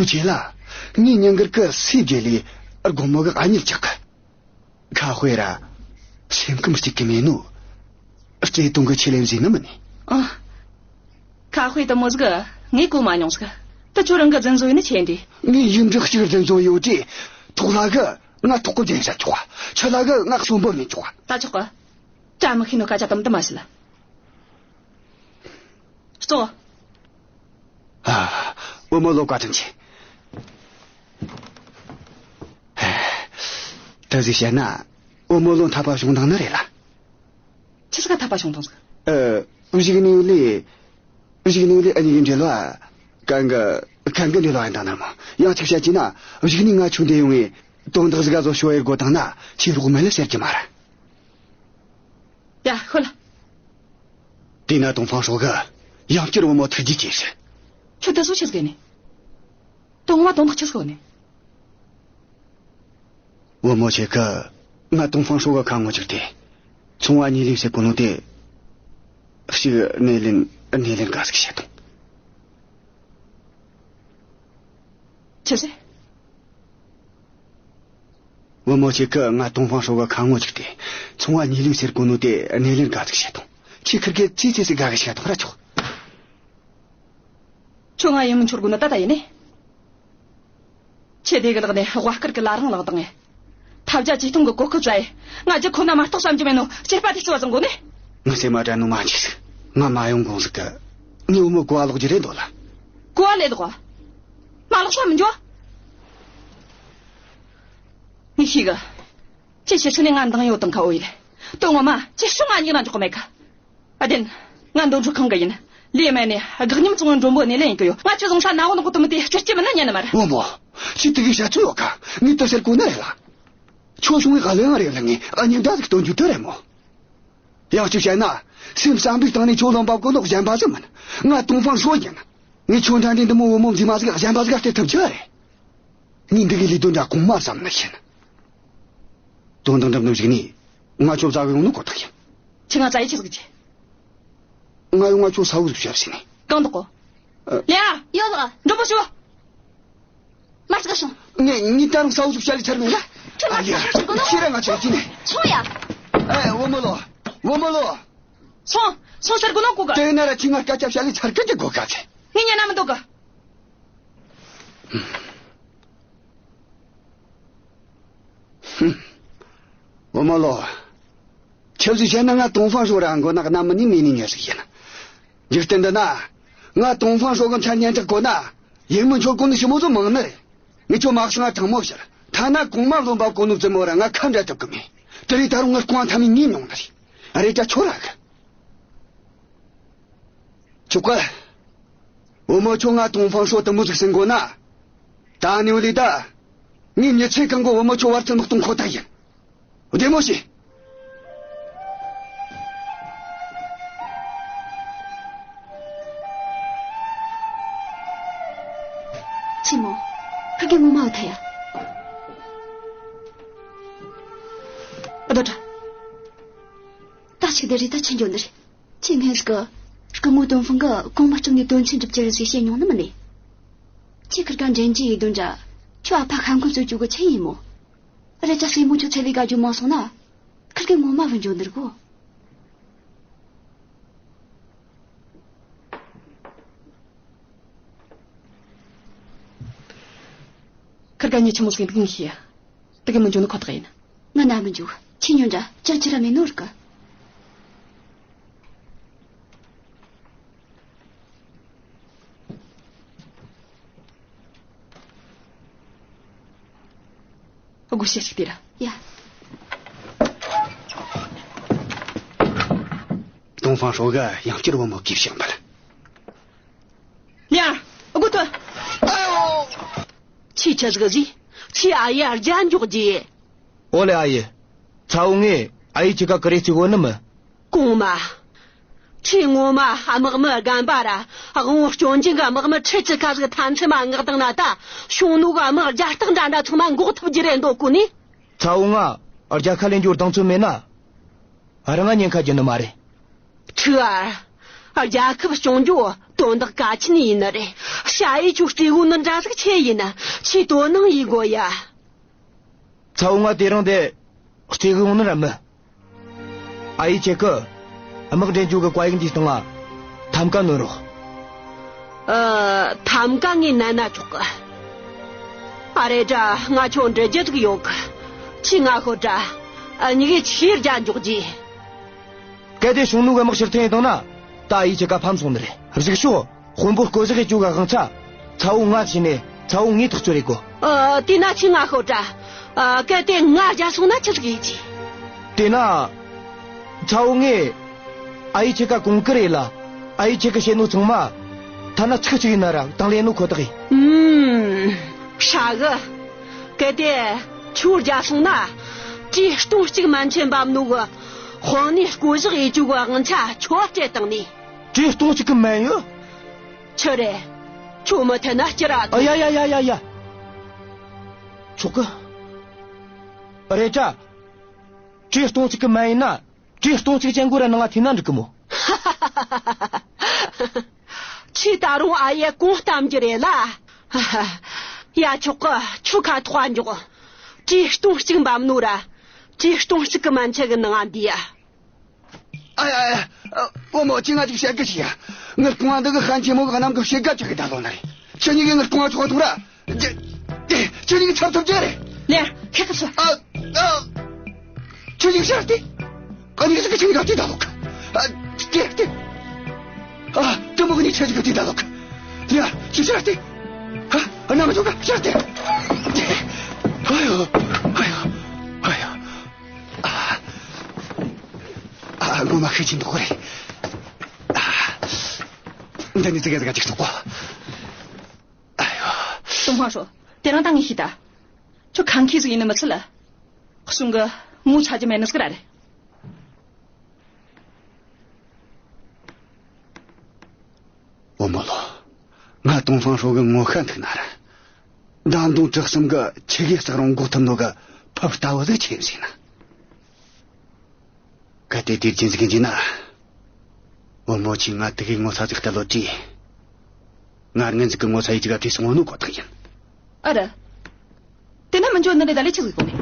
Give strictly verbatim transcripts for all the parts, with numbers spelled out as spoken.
ཁྱེད་ལ་ངའི་ཉིན་དཀར་གི་སུས་བརྗེད་ལས་དགོང་མོ་གི་ཨ་མྱེས་ཆག་གི། ཁ་དཔེ་ར་སེམས་ཁམས་གཅིག་གི་མེད་ནོ། བརྩེ་དུང་གི་ཆེད་ལས་བཟོས་ནི་མིན་ནི། ཨ། ཁ་དཔེ་དེ་མོ་ཟིག་ངས་གོ་མ་མྱོང་ཟིག་ད་ཁྱོད་རང་གི་རྫུན་བཟོ་ཡིན་ནི་ཆེ་འདི། ངས་ཡིག་འབྲུ་གཅིག་རྫུན་བཟོ་ཡོད་དེ། ཐོག་ལྷ་གི་ང་ཐོག་གི་རྒྱན་བྱ་ཆོག་པ། ཆུ་ལྷ་གི་ང་གསོན་པོ་མེད་ཆོག་པ། ད་ཆོག་གི། བཀྲ་མི་ཤིས་ནོ་སྐད་ཆ་དམ་དུ་མ་བཤད་ལ། ལྕོག་ཨ། བུ་མོ་ལོ་བཀའ་དྲིན་ཆེ། ད་ཟིག་བཤད་ན། བུ་མོ་ལོ་འཐད་པ་བྱུང་དང་ནི་རེད་ལ། ཆི་ཟིག་ག་འཐད་པ་བྱུང་དང་ཟིག་ཨ། གཞུག་ནས་ལས། གཞུག་ནས་ལས་ཨ་ནི་གི་འབྲེལ་བ། གང་གི། གང་གི་འབྲེལ་བ་ཡིན་དང་ན་མོ། ཡང་ཆི་བཤད་ཀྱི་ན། གཞུག་ནས་ང་ཆུང་དེ་ཡོང་ངས། དོན་དག་ཟིག་ག་བཟོ་ཤོ་ཡེ་དགོ་དང་ན། ཁྱེད་རོགས་མེད་ལ་ཟེར་གྱི་མ་ར། ཡ། ཤོད་ལ། དེས་ན་ཏོང་ཧྥང་ཧྲོ་གི་ཡང་བསྐྱར་བུ་མོ་ཐུགས་རྗེ་ཆེ་ཞུ། ཁྱོད་ད་སུ་ཆི་ཟིག་ནི། དོན་ངོ་མ་དོན་དག་ཆི་ཟིག་ནི། བུ་མོ་ཁྱེད་ཀི་ང་ཏོང་ཧྥང་ཧྲོ་གི་ཁ་ངོ་ཅིག་དེ། ཚོང་བ་ཉེ་ལེན་ཟེར་གོ་ནོ་དེ། ཞིག་སྣེ་ལེན་སྣེ་ལེན་ག་ཟིག་བྱེད་དང་། ཆི་ཟེར། བུ་མོ་ཁྱེད་ཀི་ང་ཏོང་ཧྥང་ཧྲོ་གི་ཁ་ངོ་ཅིག་དེ། ཚོང་བ་ཉེ་ལེན་ཟེར་གོ་ནོ་དེ་སྣེ་ལེན་ག་ཟིག་བྱེད་དང་། ཁྱེད་ཁིར་གེ་ཙི་ཙི་ཟིག་ག་གི་བྱེད་དང་ར་ཆོག་ཁྱོད་ང་ཡིན་མིན་འཆོར་དགོས་ན་ད་ལྟ་ཡིན་ནི། ཁྱེད་དེ་གི་ལག་ནས་དབའ་དཀར་གི་ལ་རང་ལག་དང་ངས། ཐབས་བརྒྱ་ཇུས་སྟོང་གི་གོ་སྐབས་བཙལ་ཡེ། ང་རྒྱུ་ཁོ་ན་མ་གཏོགས་བསམ་རྒྱུ་མེད་ནོ་སྐྱེས་པ་དེ་སུ་བ་བཟང་གོ་ནི། ངའི་སེམས་མ་དྲན་ནོ་མ་འཇིགས་སུ། ང་མ་ཡོང་གོང་ཟིག་གི། ངའི་བུ་མོ་གོ་བ་ལོག་རྒྱུ་རེད་འདོད་ལ། གོ་བ་ལས་ལོག་བ། མ་ལོག་ས་མི་འཇོག་ངས་ཤེས་གི། ཁྱེད་ཕྱིར་ཕྱིར་ནས་ང་འདང་ཡོད་དང་ཁ་འོ་ཡིན། དོན་ངོ་མ་ཁྱེད་ཤོག་ང་སྙིང་ན་འཇོག་གི་མེད་གི། ཨ་བདེན། ང་འདོན་ཆོག་ཁང་གི་ཡིན། ལས་མེད་ནས་དགག་ཉམས་བཙོང་བའི་མགྲོན་པོ་སྣེ་ལེན་ཡིན་གི་ཡོད། ང་ཁྱོད་བཟང་ས་ན་འོ་ནག་གོ་དུ་མི་དེ་སྤྱིར་སྐྱེ་མི་ན་ཉན་ནི་མ་རེད། བུ་མོ། ཁྱེད་དེ་གི་བཤད་ཚུལ་ཡོད་ཀ། ངས་དེ་ཟེར་གོ་ནི་རེད་ལ། ཁྱོད་བྱུང་བའི་ག་ལེ་ང་རེད་ལ། ངས་ཨ་ཉི་འདྲ་ཟིག་སྟོན་རྒྱུ་དེ་རེད་མོ། ཡང་གཅིག་བཤད་ན། སེམས་བསམ་པའི་སྟེང་ནས་ཁྱོད་ལོན་པ་གོ་ནོ་གཞན་པ་ཟིག་མིན། ང་ཏོང་ཧྥང་ཧྲོ་ཡིན། ངས་ཁྱོད་འདྲ་འདྲ་འདི་མོ་བུ་མོ་མཛེས་མ་ཟིག་གཞན་པ་ཟིག་ག་སྟེར་ཐུབ་རྒྱུ་རེད། ངས་འདི་གི་ལས་དོན་འདྲ་གོང་མ་བསམ་ནི་ཡིན། དོན་དང་འགྲམ་དུ་གཞིགས་ནས་ང་ཁྱོད་བཙལ་གི་ཡོང་ནོ་ཁོ་ཐག་ཡིན། ཁྱེད་ང་བཙལ་ཡེ་ཆི་ཟིག་བྱེད། ང་ཡོང་ང་ཁྱོད་ས་བོ་ཟིག་བྱ་ཟིན་ནས། གང་འདུག་གོ། ཨ། ལེ་ཨ། ཡོད་ལགས། མགྲོན་པོ་ཞུ། མ་ཅིག་སོང་། ངས་ངས་ད་རུང་ས་བོ་ཟིག་བྱ་ལས་ཚར་མེད་ལ། ཁྱོད་ཨ་ལེ། ཁྱེད་རང་ང་ཚོ་ཡིན་ནས། སོང་ཡ། ཨེ། བུ་མོ་ལོ། བུ་མོ་ལོ། སོང་། སོང་ཟེར་གོ་ནོ་གོ་གི། དེ་ན་ར་ཁྱེད་ང་སྐད་ཆ་བཤད་ལས་ཚར་གི་ཅི་གོ་ག་ཚེ། ངས་ཉན་ན་མི་འདོད་གི། ཧུམ། བུ་མོ་ལོ། ཆི་ཟིག་བཤད་ན་ང་ཏོང་ཧྥང་ཧྲོ་ར་མགོ་ནག་གནའ་མི་ནི་མི་ནི་ཉེ་ཟིག་ཡིན། འཇིག་རྟེན་འདི་ན། ང་ཏོང་ཧྥང་ཧྲོ་གི་མཚན་སྙན་གྲགས་གོ་ན། ཡིན་མིན་འཆོར་གོ་ནི་ཞི་མོ་ཚོ་མང་ནི་རེད། ངས་ཁྱོད་མ་གསང་ང་དྲང་མོ་བཤད། ཐ་ན་གོང་མ་བློན་པ་གོ་ནོ་བཙུན་མོ་ར་ང་ཁ་འབྲལ་ཐུབ་གི་མེད། དེ་རིང་ད་རུང་ངའི་རྐང་ཐ་མའི་ཉིན་མྱོང་ནི་རེད། རེད་ཀྱ་ཁྱོད་ར་གི། ཆོག་གི། བུ་མོ་ཁྱོད་ང་ཏོང་ཧྥང་ཧྲོ་དུ་མོ་ཟིག་སེང་གོ་ན། ད་ནེའུ་ལི་ད། ངས་མྱི་ཚེ་གང་གི་བུ་མོ་ཁྱོད་བར་ཚུལ་མི་གཏོང་ཁོ་ཐག་ཡིན། བདེ་མོ་བྱོས། ཆི་མོ། ཕ་གི་ངོ་མ་བ་ཐ་ཡ། ཨ་དོ་དྲ། ད་ཅིག་འདི་རེད། ད་ཆི་འགྱོ་འདི་རེད། ཁྱེད་སྔས་ཀྱི་སྐུ་ངོ་ཏོང་ཧྥང་གིས་གོང་མ་བཅོམ་ནས་དོན་ཆེན་སྒྲུབ་རྒྱུ་རེད་ཟེར་བཤད་མྱོང་ནི་མིན་ནས། ཁྱེད་ཁིར་ཀ་འདྲེན་རྒྱུ་ཡིན་དོན་འདྲ། ཁྱོད་ཨ་ཕ་ཁ་མགོ་གཙོ་རྒྱུ་གི་ཆི་ཡིན་མོ། རེད་ཀྱ་སྲས་མོ་ཁྱོད་ཚེ་ལས་ཀ་རྒྱུ་མ་སོང་ན། ཁིར་ཀའི་ངོ་མ་བུད་འགྱོ་འདིར་གོ། ཁིར་ཀ་ཉི་ཆི་མོ་སྲིད་འདུག་ཤི་ཡ། དེ་གི་མི་འཇུག་ནི་ཁོ་ཐག་ཡིན། ང་ན་མི་འཇུག་ཁྱི་ཉོན་འདྲ་ཅང་ཅི་ར་མེད་ནོར་གི། སྒོ་ཕྱེ་ཞིག་དེ་ར། ཡ། ཏོང་ཧྥང་ཧྲོ་གི་ཡང་བསྐྱར་བུ་མོ་གིས་བཤད་པ་ལ། ཡ། སྒོ་ཐོ། ཨ་ཡོ། ཁྱི་ཆ་ཟིག་ཟིག་ཁྱི་ཨ་ཡེ་རྒྱ་འཇོག་རྒྱུ། ཨོ་ལེ་ཨ་ཡེ། ཚ་བོ་ངས་ཨ་ཡེ་ཁྱི་ཀ་ཀི་རེ་རྩི་གོ་ནི་མི། གོང་མ། ཁྱི་ངོ་མ་དམག་མི་རྒན་པ་ར་དབང་བོ་སྐྱོན་ཅན་གི་དམག་མི་ཁྲི་ཆི་ཁ་ཟིག་ཐམས་ཅད་མ་མངགས་བཏང་ན། ད་ཤོང་ནུ་གི་དམག་རྒྱ་སྟག་འདྲ་འདྲ་ཚང་མ་འགོག་ཐུབ་རྒྱུ་རེད་འདོད་གོ་ནི། ཚ་བོ་ང་རྒྱལ་ཁ་ལེན་རྒྱུར་གདེང་ཚོད་མེད་ན། རང་ང་ཉེན་ཁ་རྒྱུ་ནི་མ་རེད། ཁྲི་ཨར། རྒྱལ་ཁབ་སྐྱོང་རྒྱུ་དོན་དག་གལ་ཆེན་ཡིན་ནི་རེད། ཞ་ཡིས་ཁྱོད་རྩེ་གོ་ནི་འདྲ་ཟིག་ཆི་ཡིན། ཆི་དོ་སྣང་ཡེད་དགོས་ཡ། ཚ་བོ་ང་དེ་རིང་དེ་རྩེ་གི་ཡོང་ནི་ར་མིན། ཨ་ཡེ་ཁྱེད་ཀི་དམག་འདྲེན་རྒྱུ་གི་བཀའ་ཡིག་འདིའི་སྟེང་ང་ཐམ་ཀ་ནོན་རོགས། ཨ། ཐམ་ཀ་ངས་ནན་ན་ཆོག་གི། ཨ་རེ་དྲ་ང་ཁྱོད་འདྲི་རྒྱུ་ཟིག་ཡོད་གི། ཁྱོས་ང་ཤོད་དྲ། ཨ་མྱི་གིས་ཆི་རྒྱ་འཇོག་རྒྱུས། གལ་ཏེ་ཞུང་ནུ་གི་དམག་ཕྱིར་འཐེན་ཡེ་བཏང་ན། ད་ཨ་ཡེ་ཁྱེད་ཀ་ཕམ་སོང་ནི་རེད། གཟིགས་ཤོག། དཔོན་པོ་བསྐོ་གཞག་ཡེ་རྒྱུ་གི་དབང་ཆ་ཚ་བོ་ང་བྱིན་ནས་ཚ་བོ་ངས་ཐག་གཅོད་རེ་དགོས། ཨ། དེས་ན་ཁྱོས་ང་ཤོད་དྲ། ཨ། གལ་ཏེ་ང་རྒྱལ་སོང་ན་ཆི་ཟིག་ཡེད་རྒྱུས། དེས་ན་ཚ་བོ་ངས་ཨ་ཡེ་ཁྱེད་ཀ་གོང་བཀུར་ཡེད་ལ། ཨ་ཡེ་ཁྱེད་ཀིས་བཤད་ནོ་ཚང་མ་ཐ་ན་ཚིག་གཅིག་ཡིན་ན་ར་དང་ལེན་ནོ་ཁོ་ཐག་ཡིན། ཨུམ། ཧྲ་གི། གལ་ཏེ་ཁྱོད་རྒྱལ་སོང་ན། བྲེ་སྟོང་གཅིག་མན་ཆད་འབབ་ནོ་གི་དཔོན་གནས་བསྐོ་གཞག་ཡེ་རྒྱུ་གི་དབང་ཆ་ཁྱོད་སྤྲད་བཏང་ནི། བྲེ་སྟོང་གཅིག་གི་མན་ཡོད། ཆི་རེད། ཁྱོད་མི་འཐད་ན་སྐྱུར་ར། ཨ་ཡ་ཡ་ཡ་ཡ་ཡ། ཆོག་གི། རེད་དྲ། བྲེ་སྟོང་གཅིག་གི་མན་ཡིན་ན། བྲེ་སྟོང་གཅིག་ཅན་པོ་ར་ནང་ང་ཐེན་ན་འགྲིག་གི་མོ། ཁྱོས་ད་རུང་ཨ་ཡེ་གོང་གཏམ་རྒྱུ་རེད་ལ། ཡ་ཆོག་གི། ཁྱོད་ཁ་ཐོག་འཇོག། བྲེ་སྟོང་གཅིག་འབབ་ནོ་ར་བྲེ་སྟོང་གཅིག་གི་མན་ཆད་གི་ནང་ང་འདུས་ཡ། ཨ་ཡ་ཡ། ཨ། བུ་མོ་ཁྱོས་ང་ཅིག་བཤད་གི་ཤིག་ཡ། ངའི་རྐང་བ་འདི་གིས་ཧན་ཆེན་མོ་གི་གནམ་གི་ཕྱེད་ཀ་ཅིག་གི་ད་ལོ་ནི་རེད། ཁྱེད་གཉིས་ཀས་ངའི་རྐང་བ་ཆོག་ཐོངས་ར། ཁྱེད་གཉིས་ཀས་ཚབ་ཐུབ་རྒྱུ་རེད། ལེ། ཁེ་ཁ་སོ། ཨ། ཨ། ཁྱེད་གཉིས་ཀས་ཕྱིར་ལྟོས། ཨ་ནི་ཟིག་གིས་ཁྱེད་གཉིས་ཀ་དེ་ད་ལོག། ཨ། དེ་དེ། ཨ། དེ་མོ་གི་ནི་ཁྱེད་གཉིས་ཀ་དེ་ད་ལོག། ལེ། ཁྱེད་ཕྱིར་ལྟོས། ཨ། ཨ། ནམ་ཆོག་ག་ཕྱིར་ལྟོས། ཨ་ཡོ། ཨ་ཡོ། ཨ་ཡོ། ཨ། ཨ། ངོ་མ་ཤི་ཆི་འདུག་གོ་རེད། ཨ། འདི་ནི་ཙི་གེ་ཙི་གེ་ཅིག་ཆོག་གོ། ཨ་ཡོ། ཏོང་ཧྥང་ཧྲོ། དེ་རིང་ད་ངས་ཤེས་ད། ཁྱོད་ཁམས་ཁས་ཟིག་ཡིན་ནི་མི་ཚད་ལ། གསུང་གི་ངོ་ཚ་རྒྱུ་མེད་ནི་ཟིག་ར་རེད། བུ་མོ་ལོ། ང་ཏོང་ཧྥང་ཧྲོ་གི་ངོ་ཤ་མཐུག་ན་ར། མདའ་མདུང་གྲི་གསུམ་གིས་ཆི་གེ་བསྲེགས་རུང་འགོག་ཐུབ་ནོ་གི་ཕུབ་ལྟ་བུ་ཟིག་ཆི་ཟིག་ཡིན་ན། གལ་ཏེ་དེ་རྒྱུན་ཟིག་ཡིན་ན། བུ་མོ་ཁྱོས་ང་དེ་གི་ངོ་ཚ་ཟིག་གཏད་ལོ་དྲིས། ང་སྔོན་ཟིག་གི་ངོ་ཚ་ཡེ་ཅིག་ག་བྲིས་སོང་ནོ་ཁོ་ཐག་ཡིན། ཨ་ར། དེ་ན་མི་འཇོན་ནི་རེད། ད་ལས་ཆི་ཟིག་གོ་ནི།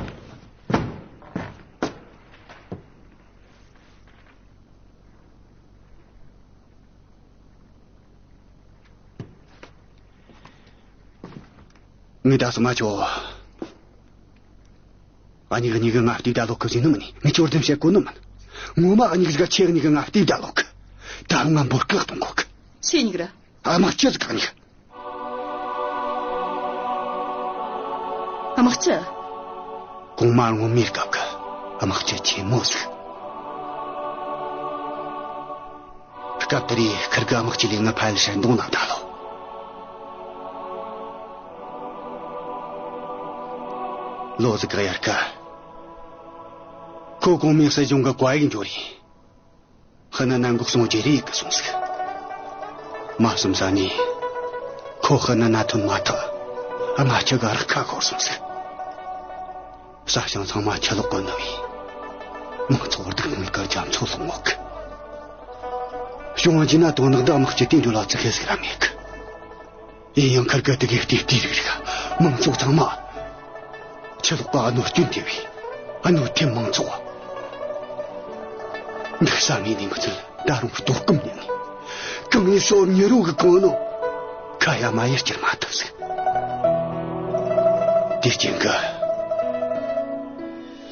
ངས་ད་སོ་མ་ཆོ། ཨ་མྱེས་གཉིས་ཀས་ང་བལྟས་བསྡད་ལོག་གི་ཟེར་ནི་མིན། ངས་ཁྱོར་དེ་བཤད་གོ་ནི་མིན། ངོ་མ་ཨ་མྱེས་གཉིས་ཀས་ཁྱེད་གཉིས་ཀས་ང་བལྟས་བསྡད་ལོག་གི། ད་རུང་ང་འབོད་སྐུལ་གཏོང་གོ་གི། སུ་གཉིས་ཀ་ར། དམག་སྤྱི་ཟིག་ག་གཉིས་ཀ། དམག་སྤྱི། གོང་མ་སྔོན་མའི་སྐབས་ཀྱི་དམག་སྤྱི་ཆེན་མོ་ཟིག། སྐབས་དེ་རིང་ཁིར་གིས་དམག་སྤྱི་ལས་ང་ཕར་ཡུལ་ཧྲན་ཏུང་ནང་བསྡད་ལོ། ལོ་ཟིག་གི་དབྱར་ཁ། ཁོ་གོང་མའི་སྲིད་གཞུང་གི་བཀའ་ཡིག་འབྱོར་རིང་། ཧི་ནན་ན་འགོག་སྲུང་བརྗེ་རེས་ཡེ་གི་སོང་ཟིག། མ་བསམ་ས་ནས་ཁོ་ཧི་ནན་ན་ཐོན་མ་ཐག་རྨ་ཆུ་གི་རགས་ཁ་ཤོར་སོང་ཟིག། ས་ཞིང་ཚང་མ་ཆུ་ལོག་གིས་ནུབ་བས། མང་ཚོགས་སྡུག་བསྔལ་གི་རྒྱ་མཚོ་ལྷུང་ཡོད་གི། བྱུང་བ་བྱས་ན་དོན་དག་འདི་དམག་སྤྱི་དེ་འགྲོ་ལ་ཙི་གེ་ཟིག་ར་མེད་གི། ཡིན་ཡང་ཁིར་གིས་དེ་གི་ལྟས་ལྟས་རིག་རིག་མང་ཚོགས་ཚང་མ་ཆུ་ལོག་གིས་གནོད་སྐྱོན་ཐེབས་བས་གནོད་ཐེབས་མང་ཚོགས་འདུག་ས་མེད་ནས་མི་ཚད་ད་རུང་ལྟོགས་སྐོམ་མྱངས་ནས་གང་ཡིན་སོ་མྱི་རོ་གིས་གང་ནོ་ཁ་ཡ་མ་ཡ་བསྐྱུར་མ་ཐུབ་ཟིག། དེ་རྐྱེན་གིས།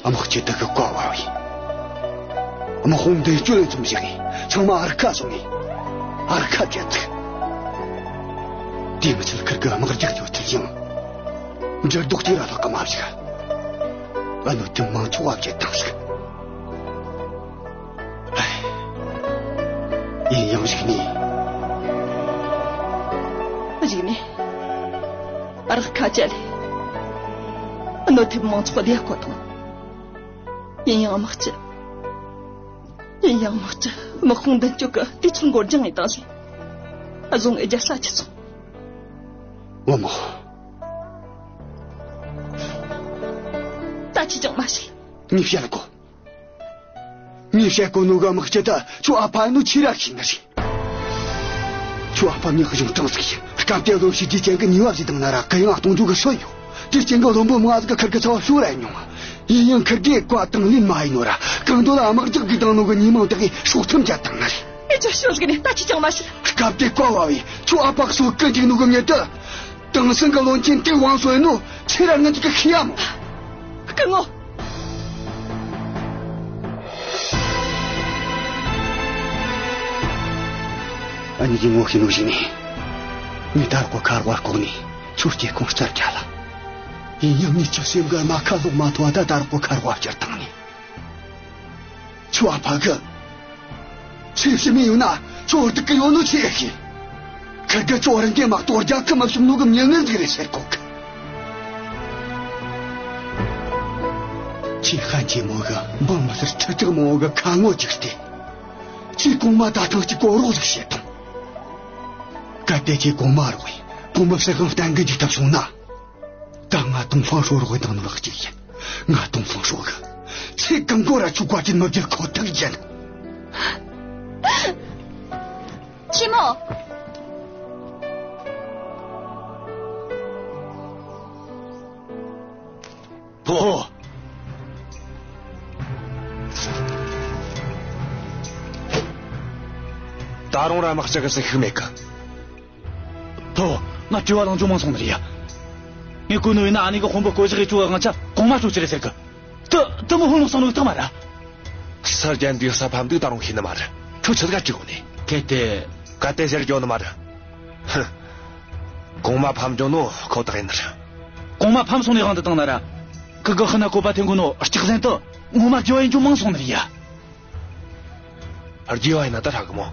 དམག་སྤྱི་དེ་གིས་བཀའ་ཕབ་བས། དམག་དཔུང་མདུན་སྐྱོད་ལ་འཛོམས་བཞག་གི་ཚང་མ་རགས་ཁ་སོང་ངས་རགས་ཁ་བཅད་ཚིག། དེ་མི་ཚད་ཁིར་གིས་དམག་རྒྱགས་ཡོད་ཚད་ཡང་། འབྲུ་རྡོག་གཅིག་ར་ལྷག་གི་མ་བཞག། གནོད་ཐེབས་མང་ཚོགས་བ་བཅད་བཏང་ཟིག། ཨེ། ཡིན་ཡང་གཞུག་ནས། གཞུག་ནས། རགས་ཁ་བཅད་ལས། གནོད་ཐེབས་མང་ཚོགས་བདེ་བཀོད་བཏང་། ཡིན་ཡང་དམག་སྤྱི། ཡིན་ཡང་དམག་སྤྱི་དམག་དཔུང་མདུན་སྐྱོད་ཀྱི་དུས་ཚོད་འགོར་འགྱངས་ཡེ་བཏང་ཟིག། བཟུང་ངས་རྒྱལ་ས་ཁྲིད་སོང་། བུ་མོ། ད་ཅིས་ཀྱང་མ་བྱེད། ངས་བཤད་གོ། ངས་བཤད་གོ་ནོ་གི་དམག་སྤྱི་ད་ཁྱོའི་ཨ་ཕ་ནོ་ཆི་ར་ཤེས་ནི་རེད། ཁྱོད་ཨ་ཕ་མྱི་གཞུང་དྲང་ཟིག་ཡིན། སྐབས་དེ་བློན་ཞི་རྒྱས་ཅན་གྱི་ཉེས་པ་ཟིག་བཏང་ན་ར་གུ་ཡངས་གཏོང་རྒྱུ་གི་སྲོལ་ཡོད། དེ་རྐྱེན་གྱིས་བློན་པོ་མང་ཟིག་གིས་ཁུར་གི་ཚབ་བ་ཤོར་ར་མྱོང་། ཡིན་ཡང་ཁུར་གིས་བཀའ་དང་ལེན་མ་ཡེད་ནོ་ར་གང་འདོད་ལ་དམག་རྒྱག་དགོས་བཏང་ནོ་གི་ཉེས་མིང་དག་གིས་སྲོག་ཁྲིམས་བཅད་བཏང་ནི་རེད། ཨེ་ཅོ། ཤོད་ཟིག་ནས་ད་ཅི་ཅང་མ་ཤེས། སྐབས་དེ་བཀའ་ཕབ་བས་ཁྱོད་ཨ་ཕ་གསོད་གི་འཇུག་ནོ་གི་མྱི་དེ། དེང་སང་གི་བློན་ཆེན་དེ་བང་སོ་ཡིན་ནོ་ཁྱེད་ར་ངེད་ཅག་གིས་ཤེས་ཡ་མོ། སྐུ་ངོ། ཨ་ནི་གིས་ངོ་ཤེས་ནོ་ཞིག་ནས། ངས་ད་རག་གོ་ཁ་རོག་བརྐོས་ནས་ཁྱོད་སྐྱེ་ཁུངས་རྩད་བཅད་ལ། ཡིན་ཡང་ངས་ཁྱོད་སེམས་གི་རྨ་ཁ་ལོག་མ་ཐུབ་བ་ད་ད་རག་གོ་ཁ་རོག་བསྐྱུར་བཏང་ནས། ཁྱོད་ཨ་ཕ་གི། ཁྱོད་ཤི་མི་ཡོང་ན་ཁྱོད་སྡུག་གི་ཡོད་ནོ་ཆི་ཡེ་ཤེས། ཁུར་གིས་ཁྱོད་རང་གི་དམག་ཏོ་རྒྱལ་ཁབ་མ་བྱུང་ནོ་གི་མྱི་ངན་ཟིག་རེད་ཟེར་གོ་གི། ཁྱོས་ཧན་ཆེན་མོ་གི་འབངས་མི་སེར་ཁྲི་ཕྲག་མང་བོ་གི་ཁ་ངོ་ཅིག་སྟེར། ཁྱོས་གོང་མ་ད་ཐེངས་གཅིག་གོ་རོགས་ཟིག་བྱེད་དང་། གལ་ཏེ་ཁྱོས་གོང་མ་རོགས་ཡེ་གོང་མའི་སྲིད་དབང་བརྟན་གི་འཇུག་ཐབས་བྱུང་ན། ད་ང་ཏོང་ཧྥང་ཧྲོ་རོགས་ཡེ་བཏང་ནོ་ལ་གཅིག་ཡིན། ང་ཏོང་ཧྥང་ཧྲོ་གིས་ཚེ་གང་བོ་ར་ཁྱོད་བཀའ་དྲིན་མི་འགྱུར་ཁོ་ཐག་ཡིན། ཆི་མོ། ཕོ། ད་རུང་ར་དམག་ལྕགས་གི་ཟིག་ཤུགས་མེད་གི། ཕོ། ང་བྲེལ་བ་ལངས་རྒྱུ་མང་སོང་ནི་རེད་ཡ། ངས་གོ་ནོ་ཡིན་ན་ཨ་ནེ་གི་དཔོན་པོ་བསྐོ་གཞག་ཡེ་བཅུག་གི་དབང་ཆ་གོང་མ་སྤྲོད་རྒྱུ་རེད་ཟེར་གི། དེ་དེ་མོ་ཧོན་ལོག་སོང་ནོ་གི་རྟགས་མ་ར། ས་རྒྱ་འདུག་ས་ཕམ་འདུག་ད་རུང་ཤེས་ནི་མ་རེད། ཁྱོད་ཆི་ཟིག་ག་དྲིས་གོ་ནི། གལ་ཏེ། གལ་ཏེ་ཟེར་རྒྱུ་ནི་མ་རེད། ཧུ། གོང་མ་ཕམ་འགྲོ་ནོ་ཁོ་ཐག་ཡིན་ནི་རེད། གོང་མ་ཕམ་སོང་ནོ་དབང་དུ་བཏང་ན་ར། ཁུར་གིས་ཧི་ན་བཀོད་པ་འཐེན་གོ་ནོ་སྐྱག་ཟན་དེ་ངོ་མ་རྒྱུ་བ་ཡིན་རྒྱུ་མང་སོང་ནི་རེད་ཡ། རྒྱུ་བ་ཡིན་ན་ད་ཧྲ་གི་མོ།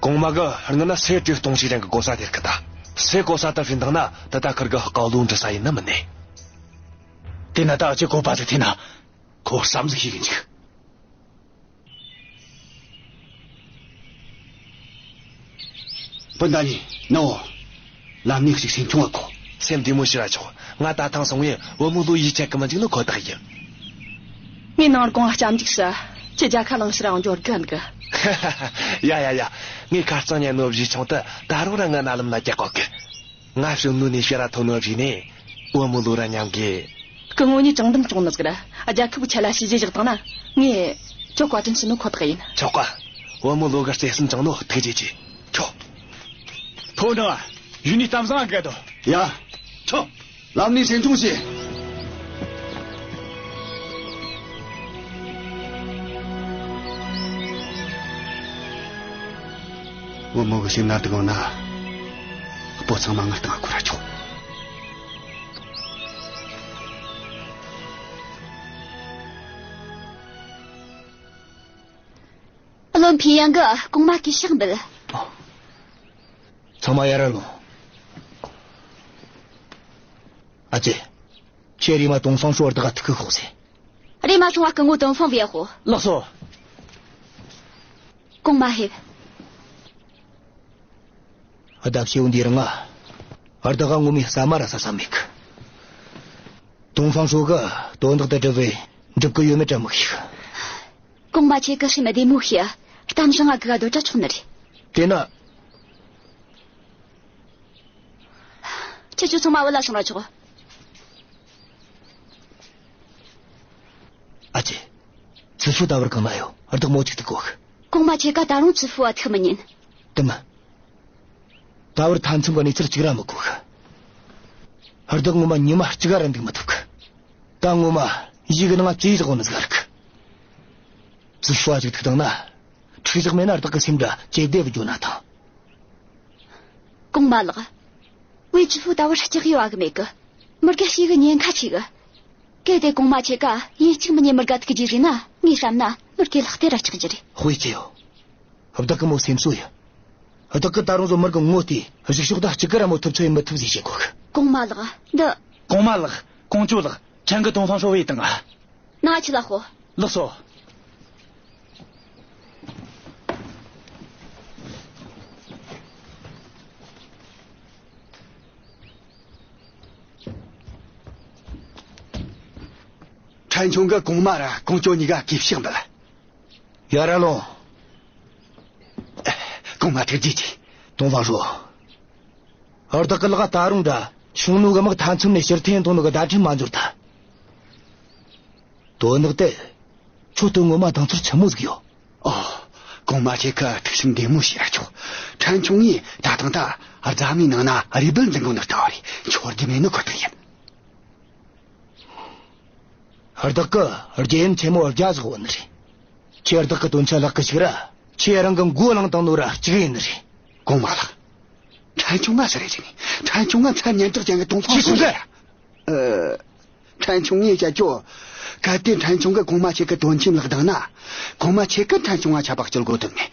གོང་མ་གིས་སྔོན་ན་སེ་བྲེ་སྟོང་ཞིག་རིང་གི་གོ་ས་དེར་ཁུར་ད། སེ་གོ་ས་དེ་བྱིན་བཏང་ན་ད་ད་ཁུར་གི་དཀའ་ལས་འདྲི་ས་ཡིན་ནི་མིན་ནི། དེ་ན་ད་ཨ་ཅེ་བཀོད་པ་ཟིག་འཐེན་ན། ཁོ་བསམ་ཟིག་ཤེས་གི་འཇུག། སྤུན་ཟླ་གཉིས་ནོ། ལམ་ནས་ཅིག་སེམས་ཆུང་བ་གོ། སེམས་བདེ་མོ་བྱས་ར་ཆོག། ང་ད་ཐེངས་སོང་ངས་བུ་མོ་ལོ་ཡིད་ཆད་གི་མི་འཇུག་ནི་ཁོ་ཐག་ཡིན། ངས་ནང་སྒོ་ང་སྐྱབས་འཇུག་ཞུ། ཁྱེད་རྒྱལ་ཁ་བླངས་ཕྱིར་ར་འབྱོར་དགོས་གི། ཡ་ཡ་ཡ། ངས་ཁ་རྩང་ཉན་ནོ་བཞེས་ཆུང་དེ་ད་རུང་ར་ང་རྣ་ལམ་ན་རྒྱག་གོ་གི། ང་བྱོན་ནོ་ནས་ཕྱིར་ར་ཐོན་ནོ་བཞིན་ནས་བུ་མོ་ལོ་ར་མཉམ་གི། སྐུ་ངོ་གཉིས་དྲང་བདེན་སྐྱོང་ནི་ཟིག་ར་རྒྱལ་ཁབ་ཆེད་ལ་བྱས་རྗེས་བཞག་བཏང་ན། ངས་ཁྱོད་བཀའ་དྲིན་ཞུ་ནོ་ཁོ་ཐག་ཡིན། ཆོག་ག། བུ་མོ་ལོ་གི་བརྩེ་སེམས་བཅངས་ནོ་ཐུགས་རྗེ་ཆེ། ཆོག། ཕོ་བྲང་། ཡུལ་ནས་གཏམ་བཟང་ང་དགའ་དོ། ཡ། ཆོག། ལམ་ནས་སེམས་ཆུང་བྱོས། བུ་མོ་གི་སེམས་ན་སྡུག་ཡོད་ན། སྤོ་ཚང་མ་ངའི་སྟེང་ང་བཀོལ་ར་ཆོག། བློན་ཕིན་ཡང་གིས་གོང་མར་གུས་ཕྱག་འབུལ། ཚང་མ་ཡར་ར་ལོངས། ཨ་ཅེ། ཁྱེད་རེམ་མ་ཏོང་ཧྥང་ཧྲོ་བདག་ག་ཐུག་གི་ཤོག་ཟེར། རེམ་མ་སོང་བ་སྐུ་ངོ་ཏོང་ཧྥང་བོས་ཤོག། ལགས་སོ། གོང་མ་ཕེབས། ཨ། ད་ཁྱེའུ་འདི་རིང་ང་བདག་ག་ངོ་མ་ཟ་མ་ར་ཟ་ས་མེད་གི། ཏོང་ཧྥང་ཧྲོ་གིས་དོན་དག་དེ་སྒྲུབ་བས་འགྲུབ་གི་ཡོད་མེད་ར་མི་ཤེས་གི། གོང་མ་ཁྱེད་ཀྱི་སེམས་བདེ་མོ་བྱོས། གཏམ་བཟང་ང་གི་ག་སྡོད་ར་ཆོག་ནི་རེད། དེ་ན། ཁྱེད་ཚོ་ཚང་མ་བུད་ལ་སོང་ར་ཆོག། ཨ་ཅེ། ཙི་ཧྥུ་ད་བར་གང་ན་ཡོད། བདག་མོ་ཅིག་ཐུག་གོ་གི། གོང་མ་ཁྱེད་ཀ་ད་རུང་ཙི་ཧྥུ་བ་ཐུག་མི་ཉན། དེ་མིན། ད་བར་མཐའ་མཚམས་གི་གནས་ཚུལ་གཅིག་ར་མི་གོ་གི། བདག་ངོ་མ་ཉི་མ་གཅིག་ར་འདུག་མི་ཐུབ་གི། ད་ངོ་མ་ཡིད་གི་ནང་ང་ཙི་ཡི་ཟིག་ཡོད་ནི་ཟིག་རེད་གི། ཙི་ཧྥུ་བ་ཅིག་ཐུག་བཏང་ན། འཕྲུག་ཟིག་མེད་ན་བདག་གི་སེམས་འདྲ་ཇེ་བདེ་བུད་འགྱོ་ན་ཐང་། གོང་མ་ལགས། ཝེ་ཙི་ཧྥུ་ད་བར་སྐྲག་ཡོད་གི་མེད་གི། མི་དགེ་ཞེ་གི་ཉེན་ཁ་ཆེ་གི། གལ་ཏེ་གོང་མ་ཁྱེད་ཀ་ཡིན་གཅིག་མིན་གཉིས་མི་དགེ་ཐུག་རྒྱུ་རེད་ན། ངས་བསམ་ན་མི་དགེ་ལག་སྟེར་ར་སྐྲག་རྒྱུ་རེད། ཧུའེ་ཅེ་ཡོ། བདག་གི་མོ་སེམས་གསོ་ཡིན། བདག་གི་ད་རུང་བཟོ་མི་དགེ་ངོ་དེ་གཞུག་ཕྱོགས་ད་གཅིག་གི་ར་མོ་ཐུབ་ཚོད་ཡེ་མི་ཐུབ་ཟིག་བྱེད་གོ་གི། གོང་མ་ལགས། འདི། གོང་མ་ལགས། ཀོང་ཇོ་ལགས། ཕྲན་གིས་ཏོང་ཧྥང་ཧྲོ་བོས་བཏང་ང་། ནང་ང་ཁྲིད་ལ་ཤོག། ལགས་སོ། ཕྲན་ཆུང་གིས་གོང་མ་ར་ཀོང་ཇོ་གཉིས་ཀ་གུས་ཕྱག་འབུལ། ཡར་ར་ལོངས། གོང་མ་ཐུགས་རྗེ་ཆེ། ཏོང་ཧྥང་ཧྲོ། བདག་གི་ལག་ད་རུང་འདྲ་ཞུང་ནུ་གི་དམག་མཐའ་མཚམས་ནས་ཕྱིར་འཐེན་གཏོང་ནོ་གི་བརྡ་འཕྲིན་མ་འབྱོར་ཐལ། དོན་དག་དེ་ཁྱོད་དོན་ངོ་མ་དང་ཚོར་ཆི་མོ་ཟིག་ཡོད། ཨོ། གོང་མ་ཁྱེད་ཀྱིས་ཐུགས་སེམས་བདེ་མོ་བྱོས་ར་ཆོག། ཕྲན་ཆུང་ངས་ད་ཐེངས་ད་རྫ་མའི་ནང་ན་རུས་སྦལ་འཛིན་གོ་ནོ་ལྟ་བུ་རེད། འཆོར་རྒྱུ་མེད་ནོ་ཁོ་ཐག་ཡིན། བདག་གི་རྒྱལ་ཡུམ་ཆེན་མོ་རྒྱ་ཟིག་བོ་ནི་རེད། ཁྱེད་བདག་གི་དོན་ཆེན་ལག་གི་ཞིག་ར། ཁྱེད་རང་གི་མགོ་བླངས་བཏང་ནོ་ར་གཅིག་ཡིན་ནི་རེད། གོང་མ་ལགས། ཕྲན་ཆུང་ང་སུ་རེད་ཟེར་ནས། ཕྲན་ཆུང་ང་མཚན་སྙན་གྲགས་ཅན་གྱི་ཏོང་ཧྥང་ཁྱེད་ཧྲོ་ཆུང་ཟེར། ཨ། ཕྲན་ཆུང་ངས་བཤད་རྒྱུ། གལ་ཏེ་ཕྲན་ཆུང་གིས་གོང་མ་ཁྱེད་ཀྱི་དོན་ཆེན་ལག་བཏང་ན། གོང་མ་ཁྱེད་ཀྱིས་ཕྲན་ཆུང་ང་ཆད་པ་གཅོད་དགོས་དོན་མེད།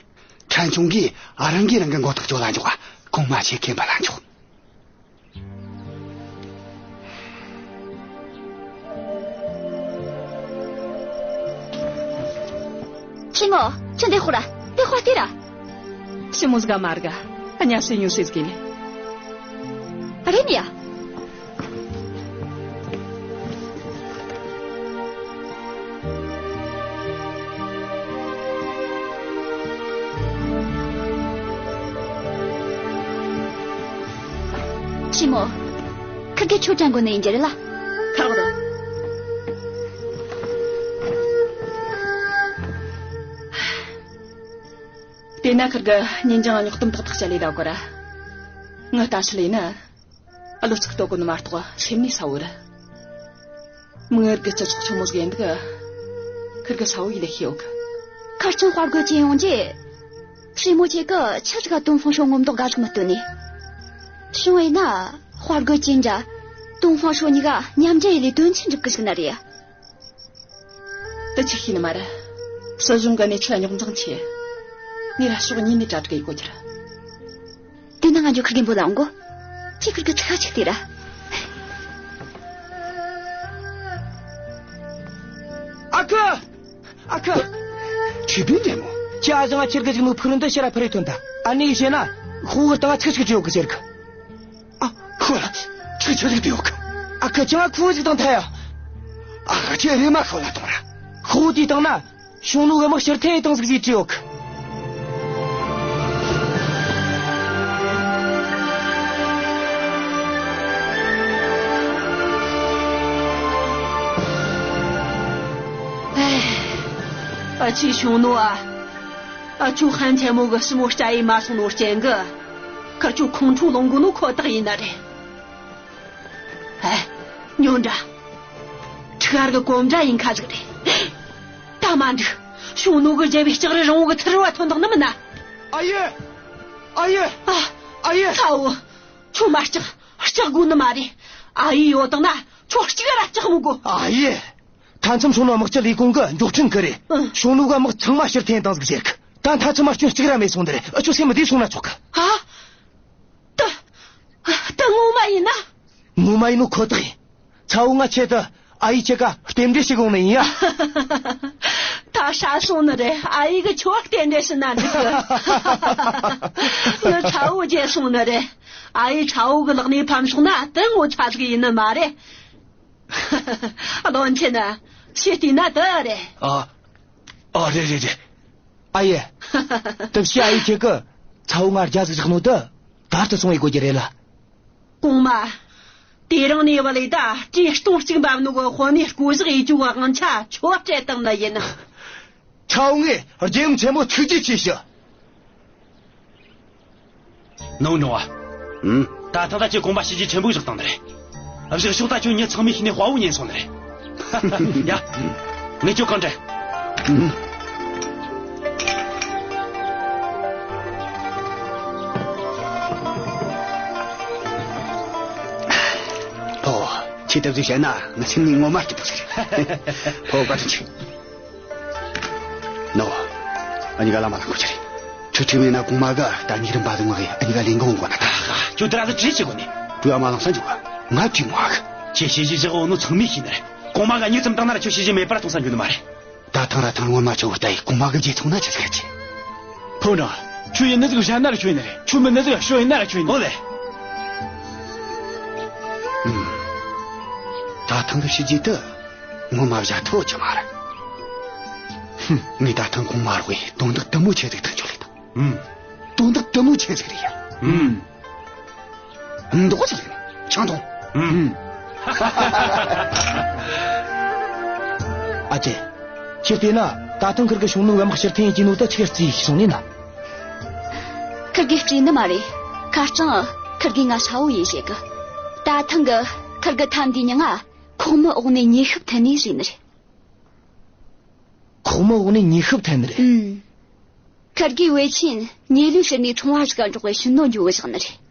ཕྲན་ཆུང་གིས་རང་གིས་རང་གི་མགོ་ཐག་གཅོད་ལ་འཇོག་ག་གོང་མ་ཁྱེད་མཁྱེན་པ་ལ་འཇོག། ཞི་མོ། ཁྱོད་འདི་ཧོ་ར། འདི་ཧོ་སྟེ་ར། ཞི་མོ་ཟིག་ག་མ་ར་ག་ཨ་ཉ་སེ་ཉོ་སེ་ཟིག་གི་ལེ། རེད་ནི་ཡ། ཞི་མོ། ཁིར་གེ་ཁྱོད་དྲན་གོ་ནི་ཡིན་རྒྱུ་རེད་ལ། ཁ་རོག་དང་། དེ་ན་ཁིར་གེ་ཉིན་རྒྱང་རྙོག་གཏམ་ཏག་ཏག་བཤད་ལེ་ད་གོ་ར། ངི་ལྟ་ཞིག་ལས་ན། བློ་ཚིག་ལྟོ་གོ་ནི་མ་གཏོགས་སེམས་ནས་གསལ་བོ་རེད། མིག་སྔར་གི་སྤྱི་ཚོགས་ཆི་མོ་ཟིག་ཡིན་འདུག། ཁིར་གེ་གསལ་བོ་ཡིད་ལ་ཤེས་ཡོད་གི། ཁ་རྩང་དཔའ་རྒོད་ཅན་ཡོང་རྗེས། སྲས་མོ་ཁྱེད་ཀྱིས་ཆི་ཟིག་ག་ཏོང་ཧྥང་ཧྲོ་ངོ་མདོག་དགའ་ཟིག་མི་སྟོན་ནི། བྱུང་བས་ན། དཔའ་རྒོད་ཅན་འདྲ། ཏོང་ཧྥང་ཧྲོ་གཉིས་ཀ་མཉམ་འབྲེལ་ཡེ་ལས་དོན་ཆེན་འགྲུབ་གི་ཟིག་ན་རེད། དེ་ཆི་ཤེས་ནི་མ་རེད། སྲིད་གཞུང་གི་གནས་ཚུལ་རྙོག་འཛིང་ཆེ། ངས་ར་ཕྱོགས་གཉིས་ནས་གྲ་སྒྲིག་ཡེ་དགོས་རྒྱུ་རེད། དེ་ན་ང་ཚོ་ཁིར་གེ་འབོད་ལ་འོང་གོ། ཁྱེད་ཁིར་གེ་ཚིག་ཁ་ཅིག་ལྟོས་ར། ཨ་ཁུ། ཨ་ཁུ། ཁྱོས་བུད་འགྲོ་མོ། ཁྱོས་ཨ་ཞང་ང་ཁྱེར་གི་ཅིག་ནོ་ཕུག་རོན་དེ་ཕྱིར་ར་འཕུར་རེ་ཐོན་ད། ཨ་ནེ་གིས་བཤད་ན། ཁོ་གི་སྟེང་ང་ཚིག་ཅིག་བྲིས་ཡོད་གི་ཟེར་གི། ཨ། ཁོ་ལ་ཚིག་ཆི་ཟིག་བྲིས་ཡོད་གི། ཨ་ཁུ། ཁྱོས་ང་ཁུ་བོ་ཟིག་བཏང་ཐལ་ཡ། ཨ། ཁྱོས་རེམ་མ་ཁོ་ལ་གཏོང་ར། ཁོ་བོ་དེའི་སྟེང་ན། ཞུང་ནུ་གི་དམག་ཕྱིར་འཐེན་བཏང་ཟིག་ཟེར་བྲིས་ཡོད་གི། ཨ་ཅེ་ཞུང་ནུ་ཨ། ཨ། ཁྱོད་ཧན་ཆེན་མོ་གི་ཞི་མོ་སྐྱ་ཡེ་མ་སོང་ནོ་རྐྱེན་གིས། ཁིར་ཁྱོད་ཁོང་ཁྲོ་ལངས་གོ་ནོ་ཁོ་ཐག་ཡིན་ནི་རེད། ཨེ། ཉོན་དྲ། ཁྲི་ཁར་གི་གོམ་སྒྲ་ཡིན་ཁ་ཟིག་རེད། ད་མ་འགྲིག། ཞུང་ནུ་གི་རྒྱལ་པོའི་ལྕགས་རི་རིང་བོ་གི་ཚུར་ར་ཐོན་དང་ནི་མིན་ན། ཨ་ཡེ། ཨ་ཡེ། ཨ། ཨ་ཡེ། ཚ་བོ། ཁྱོད་མ་སྐྲག། སྐྲག་དགོས་ནི་མ་རེད། ཨ་ཡེ་ཡོད་དང་ན་ཁྱོད་གཅིག་ར་སྐྲག་མི་དགོས། ཨ་ཡེ། མཐའ་མཚམས་ཞུང་ནུ་དམག་སྤྱི་ལས་ཁུངས་གི་མགྱོགས་འཕྲིན་གི་རེད། ཨང་། ཞུང་ནུ་གི་དམག་ཚང་མ་ཕྱིར་འཐེན་བཏང་ཟིག་ཟེར་གི། ད་མཐའ་མཚམས་མ་སྐྱོན་གཅིག་ར་མེད་སོང་ནི་རེད། འུ་ཆོ་སེམས་བདེ་སོང་ན་ཆོག་གི། ཨ། ད། ད་ངོ་མ་ཡིན་ན། ངོ་མ་ཡིན་ནོ་ཁོ་ཐག་ཡིན། ཚ་བོ། ང་ཆེད་དུ་ཨ་ཡེ་ཁྱེད་ཀ་རྟེན་འབྲེལ་ཞུ་གི་ཡོང་ནི་ཡིན་ཡ། ད་ཧྲ་སོང་ནི་རེད། ཨ་ཡེ་གིས་ཁྱོད་རྟེན་འབྲེལ་ཞུས་ན་འགྲིག་གི། ངའི་ཚ་བོ་རྒྱལ་སོང་ནི་རེད། ཨ་ཡེ་ཚ་བོ་གི་ལག་ནས་ཕམ་སོང་ན་དེ་ངོ་ཚ་ཟིག་ཡིན་ནི་མ་རེད། བློན་ཆེན། ཁྱོས་བལྟས་ན་དེ་རེད། ཨ། ཨ། རེད་རེད་རེད། ཨ་ཡེ། དེ་བྱས་ཨ་ཡེ་ཁྱེད་ཀྱིས་ཚ་བོ་ང་རྒྱ་ཟིག་བཞག་ནོ་དེ་ད་ལྟ་སོང་ཡེ་དགོས་རྒྱུ་རེད་ལ། གོང་མ། དེ་རིང་ནས་བ་ལས་ད་བཀྲེས་ལྟོང་གཅིག་འབབ་ནོ་གི་དཔོན་གནས་བསྐོ་བཞག་ཡེ་རྒྱུ་གི་དབང་ཆ་ཁྱོད་སྤྲད་བཏང་ནི་ཡིན། ཚ་བོ་ངས་རྒྱལ་ཡུམ་ཆེན་མོ་ཐུགས་རྗེ་ཆེ་ཞུ། ནོ་ནོ་ཨ། ཨུམ། ད་ཐེངས་ད་ཁྱོས་གོང་མ་བྱས་རྗེས་ཆེན་པོ་བཞག་བཏང་ནི་རེད། བཞག་ཕྱོགས་ད་ཁྱོད་མྱི་ཚང་མས་ཤེས་ནས་དཔའ་བོ་ཉན་སོང་ནི་རེད། ཡ། ངས་ཁྱོད་གང་དྲན། ཨུམ། ཕོ། ཁྱོས་དེ་བཟོ་བཤད་ན་ངའི་སེམས་ནས་ངོ་མ་སྐྱིད་པོ་ཟིག་རེད། ཕོ། བཀའ་དྲིན་ཆེ། ནོ། འུ་གཉིས་ཀ་ལམ་མ་ལངས་དགོས་རྒྱུ་རེད། ཁྲིག་ཁྲིག་མེད་ན་གོང་མ་གིས་ད་ཉིག་རིམ་པ་ཟིག་མ་གིས་འུ་གཉིས་ཀ་ལས་འགན་འོག་འགོ་ན་ད། ཁྱོད་དེ་ར་ཟིག་བྲིས་བྱེད་དགོས་ནི། བྲིས་མ་ལངས་ས་འཇུག་ག་ང་བྲིས་མོ་ཨ་གི། ཁྱོས་བྱས་རྗེས་བཞག་འོ་ནོ་ཚང་མས་ཤེས་ནི་རེད། གོང་མ་གིས་མྱི་ཙམ་བཏང་ན་ར་ཁྱོད་བྱས་རྗེས་མེད་པ་ར་གཏོང་ས་འགྱོ་ནི་མ་རེད། ད་ཐེངས་ར་ཐེངས་སྔོན་མ་ཆོ་བོ་ལྟ་ཡེ་གོང་མ་གི་རྗེས་ཚོང་ན་ཆི་ཟིག་ཡེ་རྒྱུ། ཕོ་བྲང་། ཁྱོས་ཡིན་ནི་ཟིག་བཤད་ན་ར་ཁྱོད་ཡིན་ནི་རེད། ཁྱོས་མིན་ནི་ཟིག་ཤོད་ཡིན་ན་ར་ཁྱོད་ཡིན་ནི། ཨོ་ལེ། ཨུམ། ད་ཐེངས་གི་བྱས་རྗེས་དེ་ངོ་མ་བཞག་ཐུབ་རྒྱུ་མ་རེད། ཧུམ། ངས་ད་ཐེངས་གོང་མ་རོགས་ཡེ་དོན་དག་དེ་མོ་ཆེ་ཟིག་ཐག་གཅོད་ལས་དང་། ཨུམ། དོན་དག་དེ་མོ་ཆེ་ཟིག་རེད་ཡ། ཨུམ། མདོག་ཅིག་ཆང་འཐུང་། ཨུམ། ཨ་ཅེ། ཁྱེད་བལྟས་ན་ད་ཐེངས་ཁིར་གི་ཤུང་ནུ་བ་དམག་ཕྱིར་འཐེན་ཡེད་རྒྱུ་ནོ་ད་ཆི་གི་རྩིས་ཤིག་སོང་ནི་ན། ཁིར་གི་རྩིས་ནི་མ་རེད། ཁ་རྩང་ཁིར་གི་ང་ཧྲ་བོ་ཡིན་བཤད་གི། ད་ཐེངས་གི་ཁིར་གི་ཐབས་འདི་མྱིང་ང་ཁོག་མའི་འོག་ནས་མྱེ་ཤིང་འཐེན་ནི་ཟེར་ནི་རེད། ཁོག་མའི་འོག་ནས་མྱེ་ཤིང་འཐེན་ནི་རེད། ཨུམ། ཁིར་གི་བེ་ཆིན་མྱེ་ལུས་ཟེར་ནི་ཚོང་བ་ཟིག་ག་འགྲོགས་པའི་ཤུང་ནུ་འགྱོ་གི་བཞག་ནི་རེད།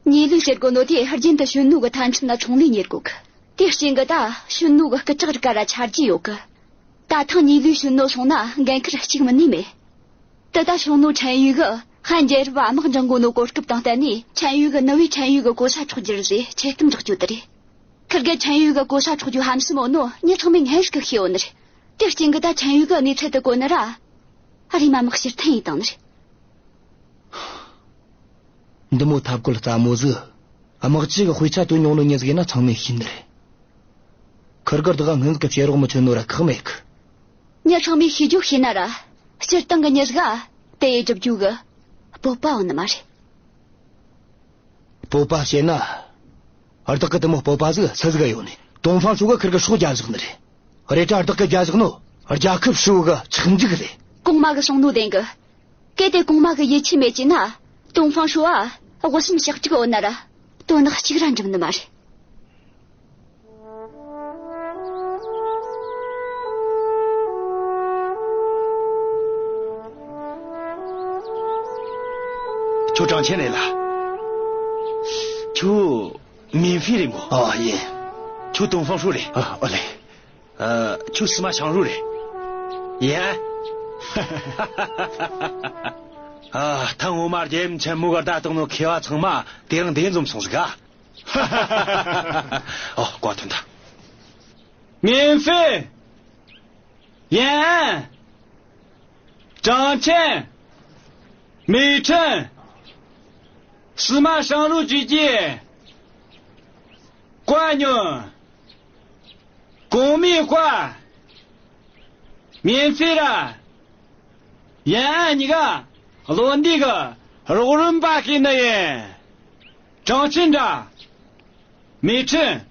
མྱེ་ལུས་ཟེར་གོ་ནོ་དེ་རྒྱུན་དུ་ཤུང་ནུ་གི་མཐའ་མཚམས་ན་ཚོང་ལས་གཉེར་གོ་གི། དེ་རྐྱེན་གི་ད་ཤུང་ནུ་གི་སྐུ་ལྕགས་རིགས་ག་ར་ཆ་རྒྱུས་ཡོད་གི། ད་ཐེངས་མྱེ་ལུས་ཤུང་ནུ་སོང་ན་འགན་ཁུར་གཅིག་མིན་ནི་མེད། དེ་ད་ཤུང་ནུ་ཁྲན་ཡུས་གི་ཧན་རྒྱལ་རབས་དམག་འཇང་གོ་ནོ་གོ་སྐབས་དང་བསྟུན་ནས་ཁྲན་ཡུས་གི་ནུ་བོས་ཁྲན་ཡུས་གི་གོ་ས་འཕྲོག་རྒྱུ་རེད་ཟེར་ཆེ་གཏམ་སྒྲོག་རྒྱུ་དེ་རེད། ཁིར་གི་ཁྲན་ཡུས་གི་གོ་ས་འཕྲོག་རྒྱུ་ཧམ་སེམས་ཡོད་ནོ་མྱི་ཚང་མས་སྔོན་ཟིག་གི་ཤེས་ཡོད་ནི་རེད། དེ་རྐྱེན་གི་ད་ཁྲན་ཡུས་གི་གནས་ཚུལ་དེ་གོ་ནི་ར། ཨ་རི་མ་དམག་ཕྱིར་འཐེན་ཡེད་བཏང་ནི་རེད། འདི་མོ་ཐབས་བཀོད་སླ་མོ་ཟིག་དམག་སྤྱི་གི་དཔེ་ཆ་བཏོན་མྱོང་ནོ་མྱི་ཟིག་ཡིན་ན་ཚང་མས་ཤེས་ནི་རེད། ཁིར་གིས་བདག་སྔོན་ཟིག་གི་བྱེད་རོགས་མི་བྱེད་ནོ་ར་ཁག་མེད་གི། མྱི་ཚང་མས་ཤེས་རྒྱུ་ཤེས་ན་ར། སྤྱིར་བཏང་གི་མྱི་ཟིག་ག་དེ་ཡེད་རྒྱུ་གི་སྤོབས་པ་ཡོད་ནི་མ་རེད། སྤོབས་པ་བཤད་ན། བདག་གི་དེ་མོ་སྤོབས་པ་ཟིག་སུ་ཟིག་ག་ཡོད་ནི། ཏོང་ཧྥང་ཧྲོས་གིས་ཁིར་གི་སྲོག་རྒྱབ་བཞག་ནི་རེད། རེད་དྲ་བདག་གིས་རྒྱབ་བཞག་ནོ་རྒྱལ་ཁབ་ཧྲིལ་བོ་གི་ཆགས་འཇིག་རེད། གོང་མ་གིས་གསུངས་ནོ་བདེན་གི། གལ་ཏེ་གོང་མ་གི་ཡིད་ཆེས་མེད་ཅེ་ན། ཏོང་ཧྥང་ཧྲོས་ཨ་དབུ་གསུམ་ཕྱག་དྲུག་ཡོད་ན་ར། དོན་དག་གཅིག་ར་འགྲུབ་ནི་མ་རེད། ཁྱོད་ཀྲང་ཆན་རེད་ལ། ཁྱོད་མིན་ཧྥི་རེད་མོ། ཨ་ཡིན། ཁྱོད་ཏོང་ཧྥང་ཧྲོས་རེད། ཨ་ཨོ་ལེ། ཨ། ཁྱོད་སི་མ་ཞང་རུ་རེད། ཡ། ཨ། ཐང་འོ་མ་རྒྱལ་ཡུམ་ཆེན་མོ་ག་ད་དང་ནོ་མཁས་པ་ཚང་མ་དེ་རིང་འདི་འཛོམས་སོང་ཟིག་ག། ཨོ། བཀའ་ཐོན་ད། མིན་ཧྥི། ཡན། ཀྲང་ཆན། མེ་ཁྲེན། སི་མ་ཞང་རུ་བཅས་ཀྱིས་བཀའ་ཉོན། གོང་མའི་བཀའ། མིན་ཧྥི་ར་ཡན་ཨན་གཉིས་ཀ་བློ་འདྲི་གི་རོགས་རམ་པ་བསྐོས་ནི་ཡིན། ཀྲང་ཆན་དྲ། མེ་ཁྲེན།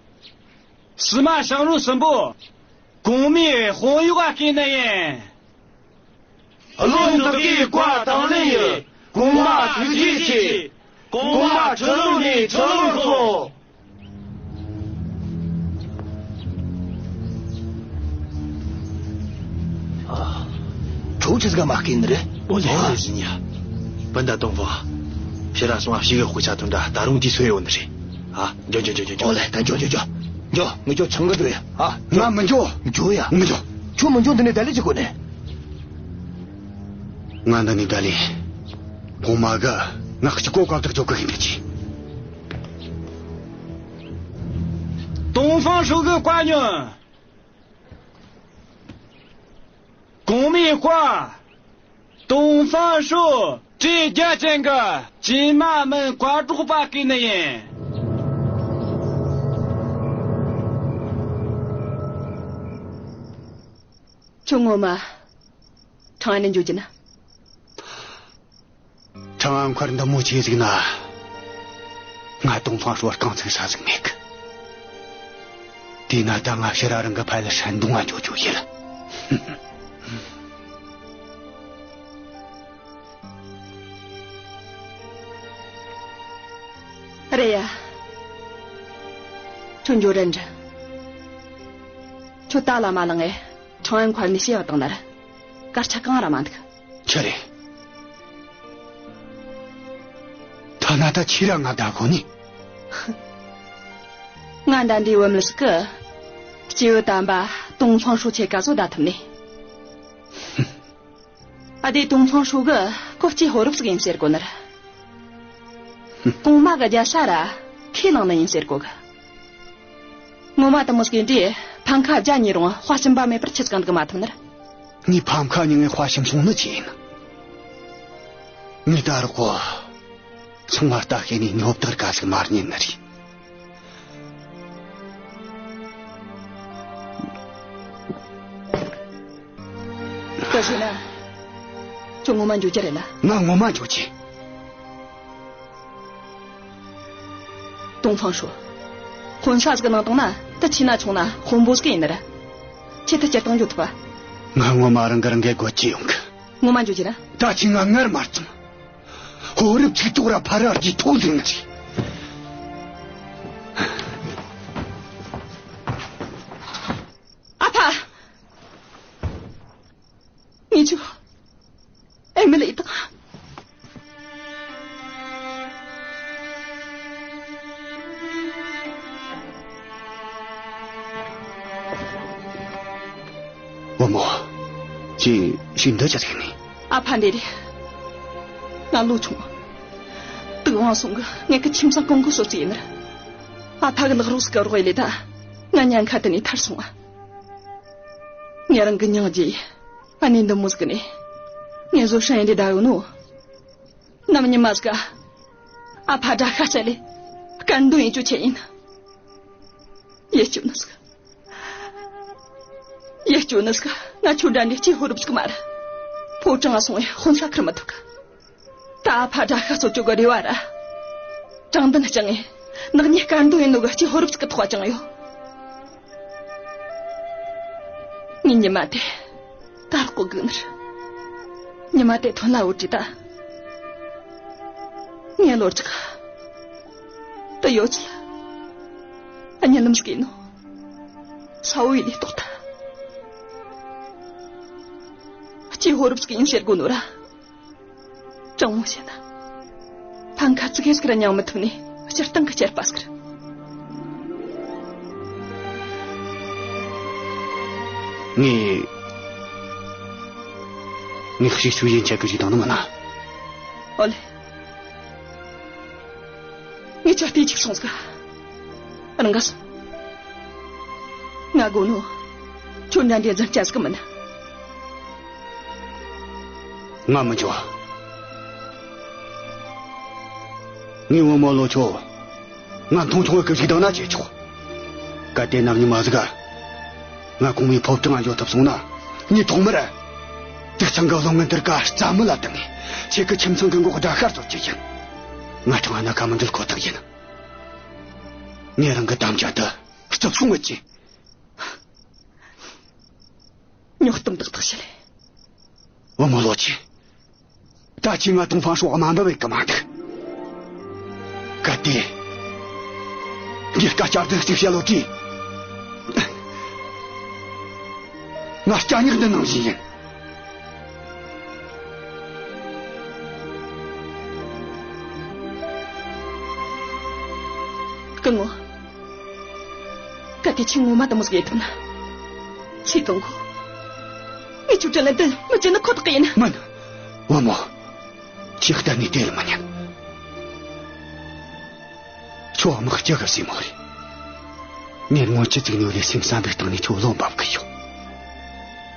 སི་མ་ཞང་རུ་གསུམ་པོ་གོང་མའི་དཔོན་གཡོག་ག་བསྐོས་ནི་ཡིན། བློན་བདག་གིས་བཀའ་དང་ལེན་ཡིན། གོང་མ་ཐུགས་རྗེ་ཆེ། གོང་མ་ཁྲི་ལོ་ནས་ཁྲི་ལོར་སོང་། ཨ། ཁྱོད་ཆི་ཟིག་ག་མ་བསྐོས་ནི་རེད། ཨོ་ལེ། ཨ། ཨོ་ལེ་ཟིན་ཡ། སྤུན་ཟླ་ཏོང་ཧྥང་། ཕྱིར་ར་སོང་ང་ཕྱི་གི་དཔེ་ཆ་ཐོན་དྲ་ད་རུང་དུས་ཚོད་ཡོད་ནི་རེད། ཨ། འགྱོ་འགྱོ་འགྱོ་འགྱོ་འགྱོ། ཨོ་ལེ། ད་འགྱོ་འགྱོ་འགྱོ། འགྱོ། ངས་ཁྱོད་ཆང་གི་འགྲོ་ཡ། ཨ། ང་མི་འགྱོ། འགྱོ་ཡ། མི་འགྱོ། ཁྱོད་མི་འགྱོ་འདི་ནས་བསྡད་ལས་ཅི་དགོས་ནས། ང་འདི་ནས་བསྡད་ལས། ཕོ་མ་གི་ང་གཅིག་པོ་བཀའ་བཏགས་འཇོག་གི་ཡིན་པས་ཅི། ཏོང་ཧྥང་ཧྲོས་གི་བཀའ་ཉོན། གོང་མའི་བཀའ། ཏོང་ཧྥང་ཧྲོས་གྲི་རྒྱ་ཅན་གི་ཅིན་མ་མིན་བཀའ་སྒྲོག་པ་བསྐོས་ནི་ཡིན། ཁྱོད་ངོ་མ་ཁྲང་ཨན་ནས་འགྱོ་རྒྱུ་ན། ཁྲང་ཨན་མཁར་འདི་མོ་ཆེ་ཟིག་ན། ང་ཏོང་ཧྥང་ཧྲོས་རྐང་ཚུགས་ས་ཟིག་མེད་གི། དེས་ན་ད་ང་ཕྱིར་ར་རང་གི་ཕ་ཡུལ་ཧྲན་ཏུང་ང་འགྱོ་རྒྱུ་ཡིན། རེད་ཡ། ཁྱོད་འགྱོ་རན་འདྲ། ཁྱོད་ད་ལ་མ་ལངས་ངས་ཁྲང་ཨན་མཁར་ནས་ཕྱིར་བཏང་ན་ར། སྐར་ཆ་གང་ར་མ་འདུག་ཆི་རེད། ཐ་ན་ད་ཁྱེད་ར་ང་བདའ་གོ་ནི། ང་འདྲ་འདྲའི་བུ་མོ་ཟིག་གིས། སྐྱེས་བུ་དམ་པ་ཏོང་ཧྥང་ཧྲོས་ཁྱེད་ག་ཚོད་བདའ་ཐུབ་ནི། ཨ། དེ་ཏོང་ཧྥང་ཧྲོས་གིས་ཁོ་སྐྱེས་ཕོ་རབ་ཟིག་ཡིན་ཟེར་གོ་ནི་ར། གོང་མ་གི་རྒྱལ་ས་ར་ཁས་བླངས་ནི་ཡིན་ཟེར་གོ་གི། ངོ་མ་དེ་མོ་ཟིག་ཡིན་དུས་ཕམ་ཁ་བརྒྱ་ཉོས་རུང་དཔའ་ཞུམ་པ་མེད་པར་ཁྱེད་ཀྱང་འདུག་མ་ཐུབ་ནི་ར། ངས་ཕམ་ཁ་ཉོས་ངས་དཔའ་ཞུམ་སོང་ནི་ཅི་ཡིན། ངས་ད་རོགས་གོ། ཚང་མ་ལྟ་ཤེས་ནས་ཉོབ་ཐག་ག་ཟིག་མ་རྙེད་ནི་རེད། ད་བྱས་ན། ཁྱོད་ངོ་མ་འགྱོ་རྒྱུ་རེད་ལ། ང་ངོ་མ་འགྱོ་རྒྱུ། ཏུང་ཧྥང་ཧྲོ། དཔོན་ས་ཟིག་གི་ནང་བཏང་ན་ད་ཆེ་ན་ཆུང་ན་དཔོན་པོ་ཟིག་ཡིན་ནི་ར། ཁྱེད་ད་སྤྱིར་བཏང་འགྱོ་ཐུབ་པ། ང་ངོ་མ་རང་གི་རང་གི་སྒོ་ཁྱི་ཡོང་གི། ངོ་མ་འགྱོ་རྒྱུ་ན། ད་ཁྱི་ང་ངར་མ་བཙུམ། ཧོ་རིབ་ཚིག་ཏོག་ར་ཕ་ར་རྒྱུ་ཐོག་འཛིན་ནི་ཟིག། ཨ་ཕ། ངེད་ཆོ་ཨེ་མི་ལི་དང་། བུ་མོ། ཁྱེད་ཞིག་འདི་ཅི་ཟིག་ནི། ཨ་ཕ་འདི་རེད། ང་ལོ་ཆུང་། དུག་དབང་སོང་གི་ངེད་ཀྱི་ཁྱིམ་ཚང་གང་གི་སོ་རྩིས་ཡིན་ནི་ར། ཨ་ཕ་གི་ལག་རོགས་སུ་གི་རོགས་ཡེ་ལས་ད། ང་ཉེན་ཁ་དེ་ནས་ཐར་སོང་ཨ། ངས་རང་གི་མྱིང་བརྗེས། ཨ་ནེ་འདི་མོ་ཟིག་ནས། ངས་བཟོ་ཧྲན་ཡིན་དེ་ད་ཡོད་ནོ། ནམ་ཉི་མ་ཟིག་ག་ཨ་ཕ་དགྲ་ཤ་བཙལ་ལས། དཀར་འདོན་ཡེ་རྒྱུ་ཆེད་ཡིན། ཡེ་སྐྱོ་ནི་ཟིག། ཡེ་སྐྱོ་ནི་ཟིག། ང་ཆོ་འདྲ་འདྲའི་སྐྱེས་ཕོ་རབ་ཟིག་མ་རེད། ཕོ་བྲང་སོང་བས་དཔོན་ས་ཁུར་མི་ཐུབ་གི། ད་ཕ་དགྲ་ཤ་གསོ་བཅུག་གི་རེ་བ་ར། དྲང་བདེན་བཅངས་ངས། ནག་ཉེས་དཀར་འདོན་ཡིན་ནོ་གི་སྐྱེས་ཕོ་རབ་ཅིག་གི་ཐོག་བཅངས་ཡོད། ངས་ཉི་མ་དེ་དར་གོ་སྒུག་ནི་ར། ཉི་མ་དེ་ཐོན་ལ་འོ་དྲི་ད། ངས་ལོ་ཅིག་ད་ཡོད་ཅི་ལ། གཉིད་ལམ་ཟིག་ཡིན་ནོ། ས་བོ་ཡི་ལས་རྟོགས་ད། སྐྱེས་ཕོ་རབ་ཅིག་ཡིན་ཟེར་དགོས་ནོ་ར། དྲང་མོ་བཤད་ན། ཕ་ཁ་ཙི་གེ་ཟིག་ར་མྱང་མི་ཐུབ་ནས་སྤྱིར་བཏང་གི་སྐྱེས་པ་ཟིག་རེད། ངས། ངས་ཞིག་ཆུ་ཡན་ཆད་གི་ཞིག་དང་ནི་མ་ན། ཨོ་ལེ། ངས་ཆ་དེ་ཅིག་སོང་ཟིག། རང་ག་སོང་། ང་དགོས་ནོ། ཁྱོད་འདྲ་འདྲའི་འཛིན་སྐྱ་ཟིག་མིན། ང་མི་འགྱོ། ངའི་བུ་མོ་ལོ་ཆོ། ང་མཐོང་ཆུང་བའི་སྐད་ཅིག་བཏང་ན་བྱེད་ཆོག། གལ་ཏེ་ནམ་ཉི་མ་ཟིག་ག་ང་གོང་མའི་ཕོ་བྲང་ང་འགྱོ་ཐུབ་སོང་ན། ངས་ཐོག་མར། དུག་ཚང་གི་བློན་ངན་དེར་ག་རྩ་མེད་ལ་བཏང་ངས། ཁྱེད་ཀྱི་ཁྱིམ་ཚང་གི་མགོ་དགྲ་ཤ་གསོ་རྒྱུ་ཡིན། ང་ཁྲང་ཨ་ན་ཁ་མི་འདུལ་ཁོ་ཐག་ཡིན། ངས་རང་གི་དམ་བཅའ་དེ་བརྩི་སྲུང་བྱེད། སྨྱོ་གཏམ་ཏག་ཏག་བཤད་ལེ། བུ་མོ་ལོ་ཆེ། ད་ཁྱེད་ང་ཏུང་ཧྥང་ཧྲོ་དམའ་འབེབས་བྱེད་གི་མ་འདུག། གལ་ཏེ། ངས་སྐད་ཆ་འདི་གཅིག་བཤད་ལོ་དུས། ང་སྐྱ་ཉག་འདི་ནང་བཞིན་ཡིན། སྐུ་ངོ། གལ་ཏེ་ཁྱེད་ངོ་མ་དེ་མོ་ཟིག་ཡེད་ཐུབ་ན། ཚེ་གང་བོ། ངས་ཁྱོད་དྲིན་ལན་དེ་མི་འཇལ་ནི་ཁོ་ཐག་ཡིན། མིན། བུ་མོ། ཁྱེད་གཏན་ནས་དེར་མི་ཉན། ཁྱོད་དམག་སྤྱི་གི་སྲས་མོ་རེད། ངས་སྔོན་ཆད་བཙུགས་ནས་བར་སེམས་བསམ་པའི་སྟེང་ནས་ཁྱོད་བློ་འབབ་གི་ཡོད།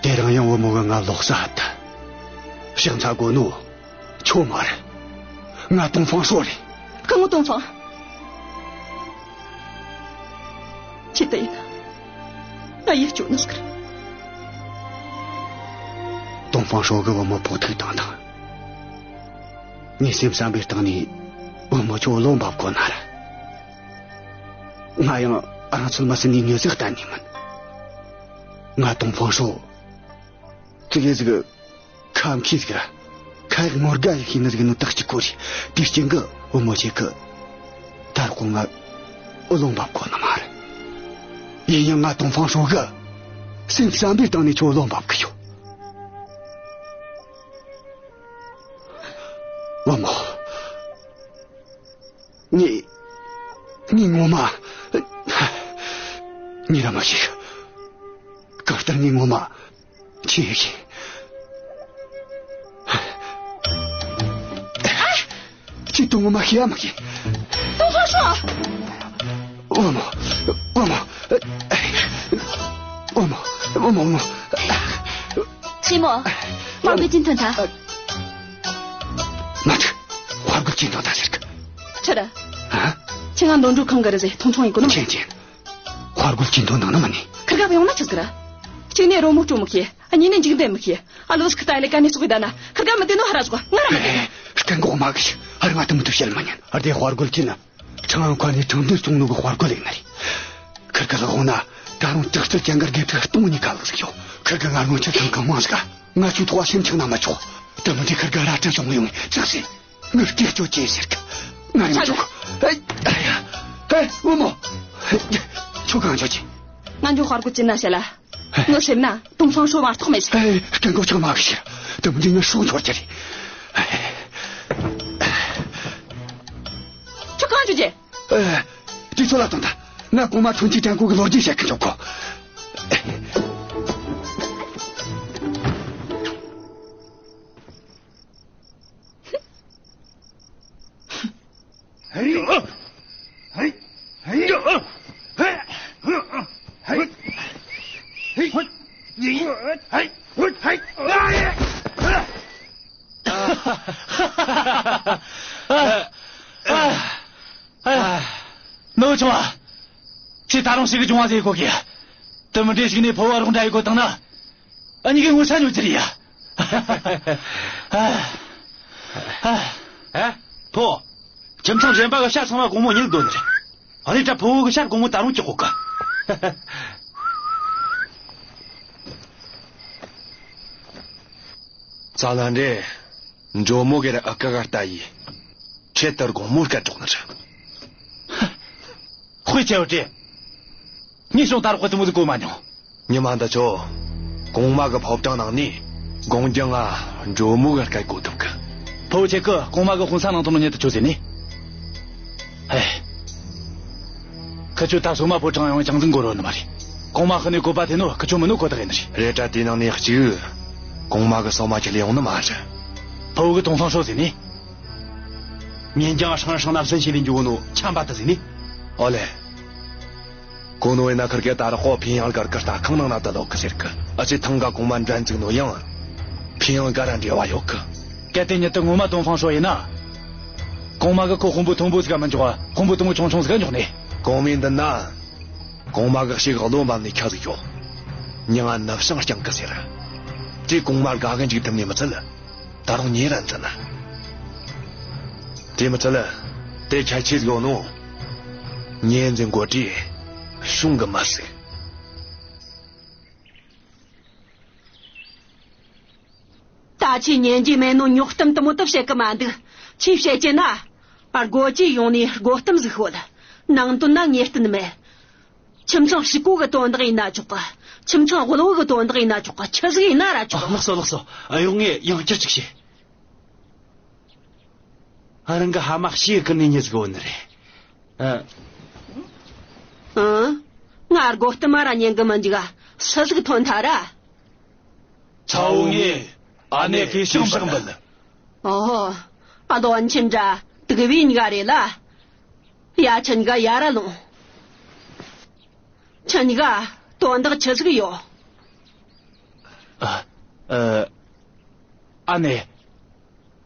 དེ་རིང་ཡང་བུ་མོ་གིས་ང་ལོག་ས་ཧ་ད། ཕྱག་འཚལ་དགོས་ནོ། ཁྱོད་མ་རེད། ང་ཏུང་ཧྥང་ཧྲོ་རེད། སྐུ་ངོ་ཏུང་ཧྥང་། ཅི་ལྟ་ཡིན་ན། ང་ཡིད་སྐྱོ་ནི་ཟིག་རེད། ཏུང་ཧྥང་ཧྲོ་གིས་བུ་མོ་ཕོག་ཐུག་བཏང་དང་། ངས་སེམས་བསམ་པའི་སྟེང་ནས་བུ་མོ་ཁྱོད་བློ་འབབ་གོ་ན་ར། ང་ཡང་རང་ཚོད་མ་ཟིན་ནས་མྱི་ཟིག་གཏན་ནས་མིན། ང་ཏུང་ཧྥང་ཧྲོ། ཙི་གེ་ཟིག་ཁ་མཁས་ཟིག་ར། ཁ་ཡག་ངོ་དགའ་ཡག་ཤེས་ནི་ཟིག་ནི་ཐག་གཅོད་གོ་རེད། དེའི་རྐྱེན་གྱིས་བུ་མོ་ཁྱེད་ཀྱིས་ད་རུང་ང་བློ་འབབ་གོ་ནི་མ་རེད། ཡིན་ཡང་ང་ཏུང་ཧྥང་ཧྲོ་གིས་སེམས་བསམ་པའི་སྟེང་ནས་ཁྱོད་བློ་འབབ་གི་ཡོད། བུ་མོ། ངས། ངས་ངོ་མ། ངས་ར་མ་ཤེས། གང་ལྟར་ངས་ངོ་མ། ཁྱེད་ཤེས། ཁྱེད་དོན་ངོ་མ་ཤེས་ཡ་མ་ཤེས། ཏུང་ཧྥང་ཧྲོ། བུ་མོ། བུ་མོ། བུ་མོ། བུ་མོ། བུ་མོ། ཞི་མོ། དཔའ་བོའི་ཅི་ཐོན་ཐལ། མ་ཐུག། དཔའ་རྒོད་ཅི་འདོན་ད་ཟེར་གི། ཁྱོད་ར། ཨ། ཁྱེད་ང་འདོན་སྤྲོད་ཁང་གི་རེད་ཟེ་མཐོང་ཆུང་ཡེད་གོ་ནི་མ། ཅན་ཅན། དཔའ་རྒོད་ཅི་འདོན་ནང་ནི་མ་ནི། ཁིར་ག་བ་ཡོང་ན་ཆི་ཟིག་ར། གཅིག་ནས་རོལ་མོ་དཀྲོལ་མི་ཤེས། གཉིས་ནས་འཇིག་རྟེན་མི་ཤེས། ཨ་ལོ་སི་ཁི་ཏ་ལེ་ཀ་ནས་ཙོག་གི་ད་ན། ཁིར་ག་མི་བདེ་ནོ་ཧ་ར་ཟོ། ང་ར་མི་བདེ་ནོ། སྐད་འགོག་མ་གི་ཤི། ཧ་ར་ང་དུ་མི་ཐུབ་བཤད་མི་ཉན། ཨ་དེ་དཔའ་རྒོད་ཅི་ན། ཁྲང་ཨན་ཁ་ནས་ཁྲང་ཏུན་སོང་ནོ་གི་དཔའ་རྒོད་ལེགས་ན་རེད། ཁིར་གི་ལག་འོང་ན་ད་རུང་དྲག་རྩལ་ཅན་གི་དགེ་ཕྲུག་སྟོང་གཉིས་ཀ་ལག་ཟིག་ཡོད། ཁིར་གི་ང་རང་ཆ་ཚང་གང་མང་ཟིག་ག་ང་ཆོའི་ཐོག་སེམས་ཆགས་ན་མི་ཆོག་དེ་མིན་དུས་ཁིར་གི་ར་སྤྲོད་བྱུང་ཡོང་ངས་ཅག་སེ། ངར་སྐད་ཅོ་ཅེས་ཟེར་གི། ང་རེ་ཆོག་ཨེ། ཨེ་ཡ། ཨེ། བུ་མོ། ཁྱོད་གང་ཆོག་ཅི། ང་འཇོག་དཔའ་རྒོད་ཅི་ན་བཤད་ལ། ངི་སེམས་ན་ཏུང་ཧྥང་ཧྲོ་མ་གཏོགས་མེད་ཟེར། ཨེ། སྐད་གོ་ཆག་མ་གི་ཤི། དེ་མིན་དུས་ངི་སྲོག་འཆོར་རྒྱུ་རེད། ཁྱོད་གང་ཆོག་ཅི། ཨེ། དུས་ཚོད་ལ་བཏང་ད། ང་གོང་མ་ཐོན་སྐྱེད་ཀྲན་གོ་གི་ལོ་རྒྱུས་བཤད་གི་འཇོག་གོ། ནོ་ཆུང་བ། ཁྱེད་ད་རུང་ཞིག་གི་སྦྱོང་བ་ཟེར་གོ་གི། དེ་མི་འདྲའི་ཞིག་ནས་ཕོ་བ་རོགས་འདྲ་ཡི་གོ་བཏང་ན། ཨ་ནི་གི་ངོ་ཚ་ཉོ་རྒྱུ་རེད་ཡ། ཨ། ཨ། ཨེ། ཕོ། ཁྱིམ་ཚང་གཞན་པ་གི་ཤ་ཚང་མ་དགོང་མོ་ཉལ་འདོད་ནི་རེད། ཨ་ནི་ད་ཕུ་བོ་གི་ཤ་དགོང་མོ་ད་རུང་ཅི་གོ་ག། ཙ་ལ་འདྲེ། འགྲོ་མོ་གེར་ཨ་ཀ་ག་ལྟ་ཡི། ཁྱེད་ལྟར་དགོང་མོ་སྐད་གྲོགས་ནི་རེད། དཔེ་ཆེ་བ་སྟེ། ངས་བྱུང་ད་རོགས་དེ་མོ་ཟིག་གོ་མ་མྱོང་། ཉི་མ་འདི་ཆོ། གོང་མ་གི་ཕོ་བྲང་ནང་ནས་གོང་རྒྱང་ང་འགྲོ་མོ་གི་སྐད་གོ་ཐུབ་གི། ཕུ་བོ་ཁྱེད་ཀི་གོང་མ་གི་དཔོན་ས་ནང་དུ་ནོ་ཉེ་དུ་ཆོ་ཟེར་ནི། ཧེ། ཁི་ཆོ་ད་སོ་མ་ཕོ་བྲང་ཡང་ཅང་ཟིག་འགོར་རོ་ནི་མ་རེད། གོང་མ་ཁི་ནས་གོ་པ་དེ་ནོ་ཁི་ཆོ་མི་ནོ་གོ་ད་གི་ནི་རེད། རེད་དྲ་དེ་ནང་ནས་གཅིག་གོང་མ་གི་སོ་མ་ཁྱེར་ལས་ཡོང་ནི་མ་རེད། ཕུ་བོ་གི་ཏུང་ཧྥང་ཧྲོ་ཟེར་ནི། ཉིན་རྒྱང་ཧྲང་ཧྲང་ན་སུན་ཤེས་ལེན་རྒྱུ་བོ་ནོ་ཆམ་པ་དུ་ཟེར་ནི། ཨོ་ལེ། གོ་ནོ་ཡིན་ན་ཁིར་གེ་ད་ར་ཁོ་ཕིན་ཡང་སྒར་གི་རྟ་ཁང་ནང་ན་བསྡད་ཡོད་གི་ཟེར་གི། ཨ་ཅེ་ཐང་ག་གོང་མ་འགྲན་བཙུགས་ནོ་ཡང་ཕིན་ཡང་སྒར་ར་འབྲེལ་བ་ཡོད་གི། གལ་ཏེ་ཉིད་དུ་ངོ་མ་ཏུང་ཧྥང་ཧྲོ་ཡིན་ན། གོང་མ་གི་ཁོ་དཔོན་པོ་མཐོན་པོ་ཟིག་ག་མི་འཇོག་པ་དཔོན་པོ་དུང་ཆུང་ཆུང་ཟིག་ག་འཇོག་ནི། གོང་མའི་མདུན་ན་གོང་མ་གི་ཞིག་བློ་འབབ་ནི་ཁ་ཟིག་ཡོད། མྱིང་ང་ནུབ་བྱང་རྐྱང་གི་ཟེར། དེ་གོང་མར་དགའ་གི་འཇུག་ཐུབ་ནི་མི་ཚད། ད་རུང་ཉེ་ར་འཛིན་ན། དེ་མི་ཚད། དེ་ཁྱད་ཆོས་ཡོད་ནོ། ཉེ་འཛིན་གོ་དྲི། ཤུང་གི་མ་ཟིག། ད་ཁྱེད་ཉན་རྒྱུ་མེད་ནོ་རྙོག་གཏམ་དུ་མོ་དུ་བཤད་གི་མ་འདུག། ཁྱེད་བཤད་རྒྱུ་ན། སྒོ་ཅི་ཡོང་ནས་སྒོ་གཏམ་ཟིག་ཤོད། ནང་དོན་ན་ངེས་གཏན་མེད། ཁྱིམ་ཚང་ཕྱུག་པོ་གི་དོན་དག་ཡིན་ན་ཆོག་གི། ཁྱིམ་ཚང་དབུལ་བོ་གི་དོན་དག་ཡིན་ན་ཆོག་གི། ཆི་ཟིག་ཡིན་ན་ར་ཆོག་གི། ལགས་སོ་ལགས་སོ། ཨ་ཡོང་ངས་ཡང་བསྐྱར་ཅིག་བཤད། ཨ་རང་གི་ཧ་མ་ཤེས་གི་ནི་ཉི་ཟིག་བོ་ནི་རེད། ཨ། ཨང་། ང་སྒོ་གཏམ་མ་ར་ཉན་གི་མི་འཇུག་ག། སུ་ཟིག་ཐོན་ཐལ་ར། ཚ་བོ་ངས་ཨ་ནེ་གི་ཕྱག་འབུལ། ཨོ། ཨ་དོན་ཆེན་དྲ་དུག་བི་ཉི་ག་རེད་ལ། ཡ་ཆེན་ག་ཡ་ར་ལོང་། ཁྱེད་གཉིས་ཀ་དོན་དག་ཆི་ཟིག་ཡོད། ཨ། ཨ། ཨ་ནེ།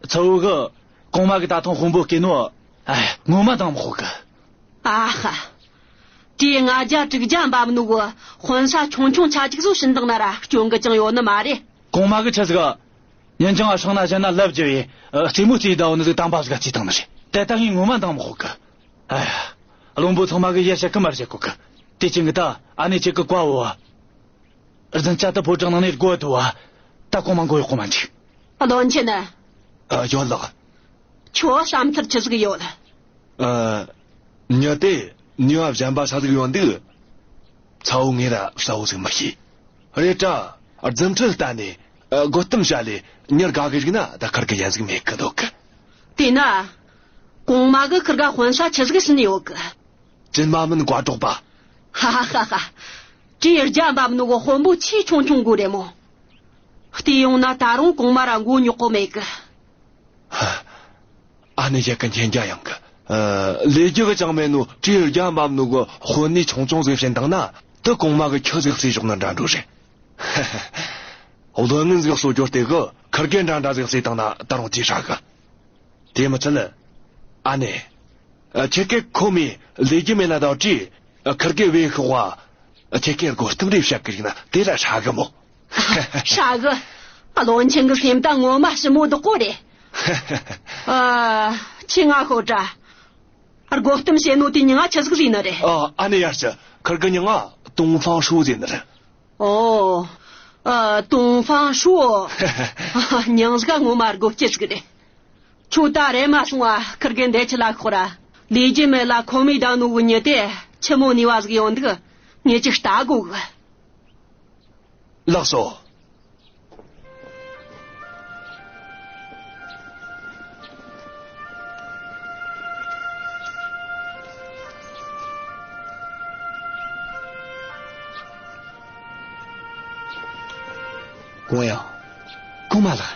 ཚ་བོ་གི་གོང་མ་གི་ད་ཐེངས་དཔོན་པོ་བསྐོས་ནོ། ཨ། ངོ་མ་འདང་མི་ཁོག་གི། ཨ་ཧ། དེ་ལྔ་བརྒྱ་དྲུག་བརྒྱ་འབབ་ནོ་གི་དཔོན་ས་ཆུང་ཆུང་ཆ་གཅིག་བཟོ་བྱིན་བཏང་ན་ར་སྐྱོན་གི་ཅང་ཡོད་ནི་མ་རེད། གོང་མ་གི་ཆི་ཟིག་ཡིན་ཀྱང་ཧྲང་ན་གཞན་ན་ལབ་རྒྱུ་བས། རྩེད་མོ་རྩེ་ཡི་ཟླ་བོ་ནི་ཟིག་དམ་པ་ཟིག་ག་རྩིས་བཏང་ནི་རེད། དེ་ད་ངས་ངོ་མ་འདང་མི་ཁོག་གི། ཨ་ཡ། བློན་པོ་ཚང་མ་གི་ཡར་བཤད་གི་མར་བཤད་གོ་གི། དེ་ཅན་གི་ད་ཨ་ནེ་ཁྱེད་གི་བཀའ་བོ། རྫུན་ཆ་ད་ཕོ་བྲང་ནང་ནས་སྒོ་དུ་བ། ད་གོང་མ་མགོ་གཡོག་གོ་མ་འཇིག། བློན་ཆེན་ནི། ཨ། ཡོད་ལགས། ཁྱོད་བསམ་ཚུལ་ཆི་ཟིག་ཡོད། ཨ། མྱི་དེ་ནུས་པ་གཞན་པ་ས་ཟིག་ཡོད་འདུག། ཚ་བོ་ངས་ར་གསལ་བོ་ཟིག་མི་ཤེས། རེད་དྲ། རྫུ་འཕྲུལ་ལྟ་ནས། ཨ། སྒོ་གཏམ་བཤད་ལས་མྱི་དགའ་གི་ཞིག་ན་ད་ཁིར་གི་ཡན་ཟིག་མེད་གི་འདུག་གི། དེས་ན། གོང་མ་གི་ཁིར་ག་དཔོན་ས་ཆི་ཟིག་ཟིན་ཡོད་གི། ཅིན་མ་མིན་བཀའ་སྒྲོག་པ། ཧ་ཧ་ཧ་ཧ། བྲེ་བརྒྱ་འབབ་ནོ་གི་དཔོན་པོ་ཆེས་ཆུང་ཆུང་གོ་རེད་མོ། བལྟས་ཡོང་ན་ད་རུང་གོང་མ་ར་མགོ་རྙོག་གོ་མེད་གི། ཧ། ཨ་ནེ་ཡ་གི་མཁྱེན་རྒྱ་ཡངས་གི། ཨ། ལས་རྒྱུ་གི་ཅང་མེད་ནོ་བྲེ་བརྒྱ་འབབ་ནོ་གི་དཔོན་ནི་ཆུང་ཆུང་ཟིག་བྱིན་བཏང་ན་དེ་གོང་མ་གི་ཁྱི་ཟིག་བསད་བཞག་ན་འདྲ་འདྲ་རེད། ཧ་ཧ། བློན་ངན་ཟིག་གསོ་རྒྱུ་དེ་གི་ཁིར་གེ་འདྲ་འདྲ་ཟིག་བསད་བཏང་ན་ད་རུང་ཅི་ཧྲ་གི། དེ་མི་ཚད། ཨ་ནེ། ཨ། ཁྱེད་ཀས་ཁོ་མོས་ལས་རྒྱུ་མེད་ལ་ད་བྲིས། ཨ། ཁིར་གེ་བས་ཤོག་བ། ཨ། ཁྱེད་ཀས་སྒོ་གཏམ་རེ་བཤད་གི་ཞིག་ན་དེ་ར་ཧྲ་གི་མོ། ཧྲ་གི། བློན་ཆེན་གི་སེམས་ད་ངོ་མ་ཞིབ་མོ་བདག་པོ་རེད། ཨ། ཁྱེད་ང་ཤོད་དྲ། དགོད་གཏམ་བཤད་ནོ་དེ་མྱིང་ང་ཆི་ཟིག་ཟེར་ནི་རེད། ཨ། ཨ་ནེ་ཡར་ཅི། ཁུར་གི་མྱིང་ང་ཏུང་ཧྥང་ཧྲོ་ཟེར་ནི་རེད། ཨོ། ཨ། ཏུང་ཧྥང་ཧྲོ། མྱིང་ཟིག་ག་ངོ་མ་དགོད་སྐྱེ་ཟིག་རེད། ཁྱོད་ད་རེམ་མ་སོང་ང་ཁུར་གི་འདི་ཁྲིད་ལ་ཤོག་ར། ལས་རྒྱུ་མེད་ལ་ཁོམ་མེ་བསྡད་ནོ་གི་མྱི་དེ་ཆི་མོ་ནུས་པ་ཟིག་ཡོད་འདུག་ངས་ཅིག་ལྟ་དགོས་གི། ལགས་སོ། ཀོང་ཡང་། གོང་མ་ལགས།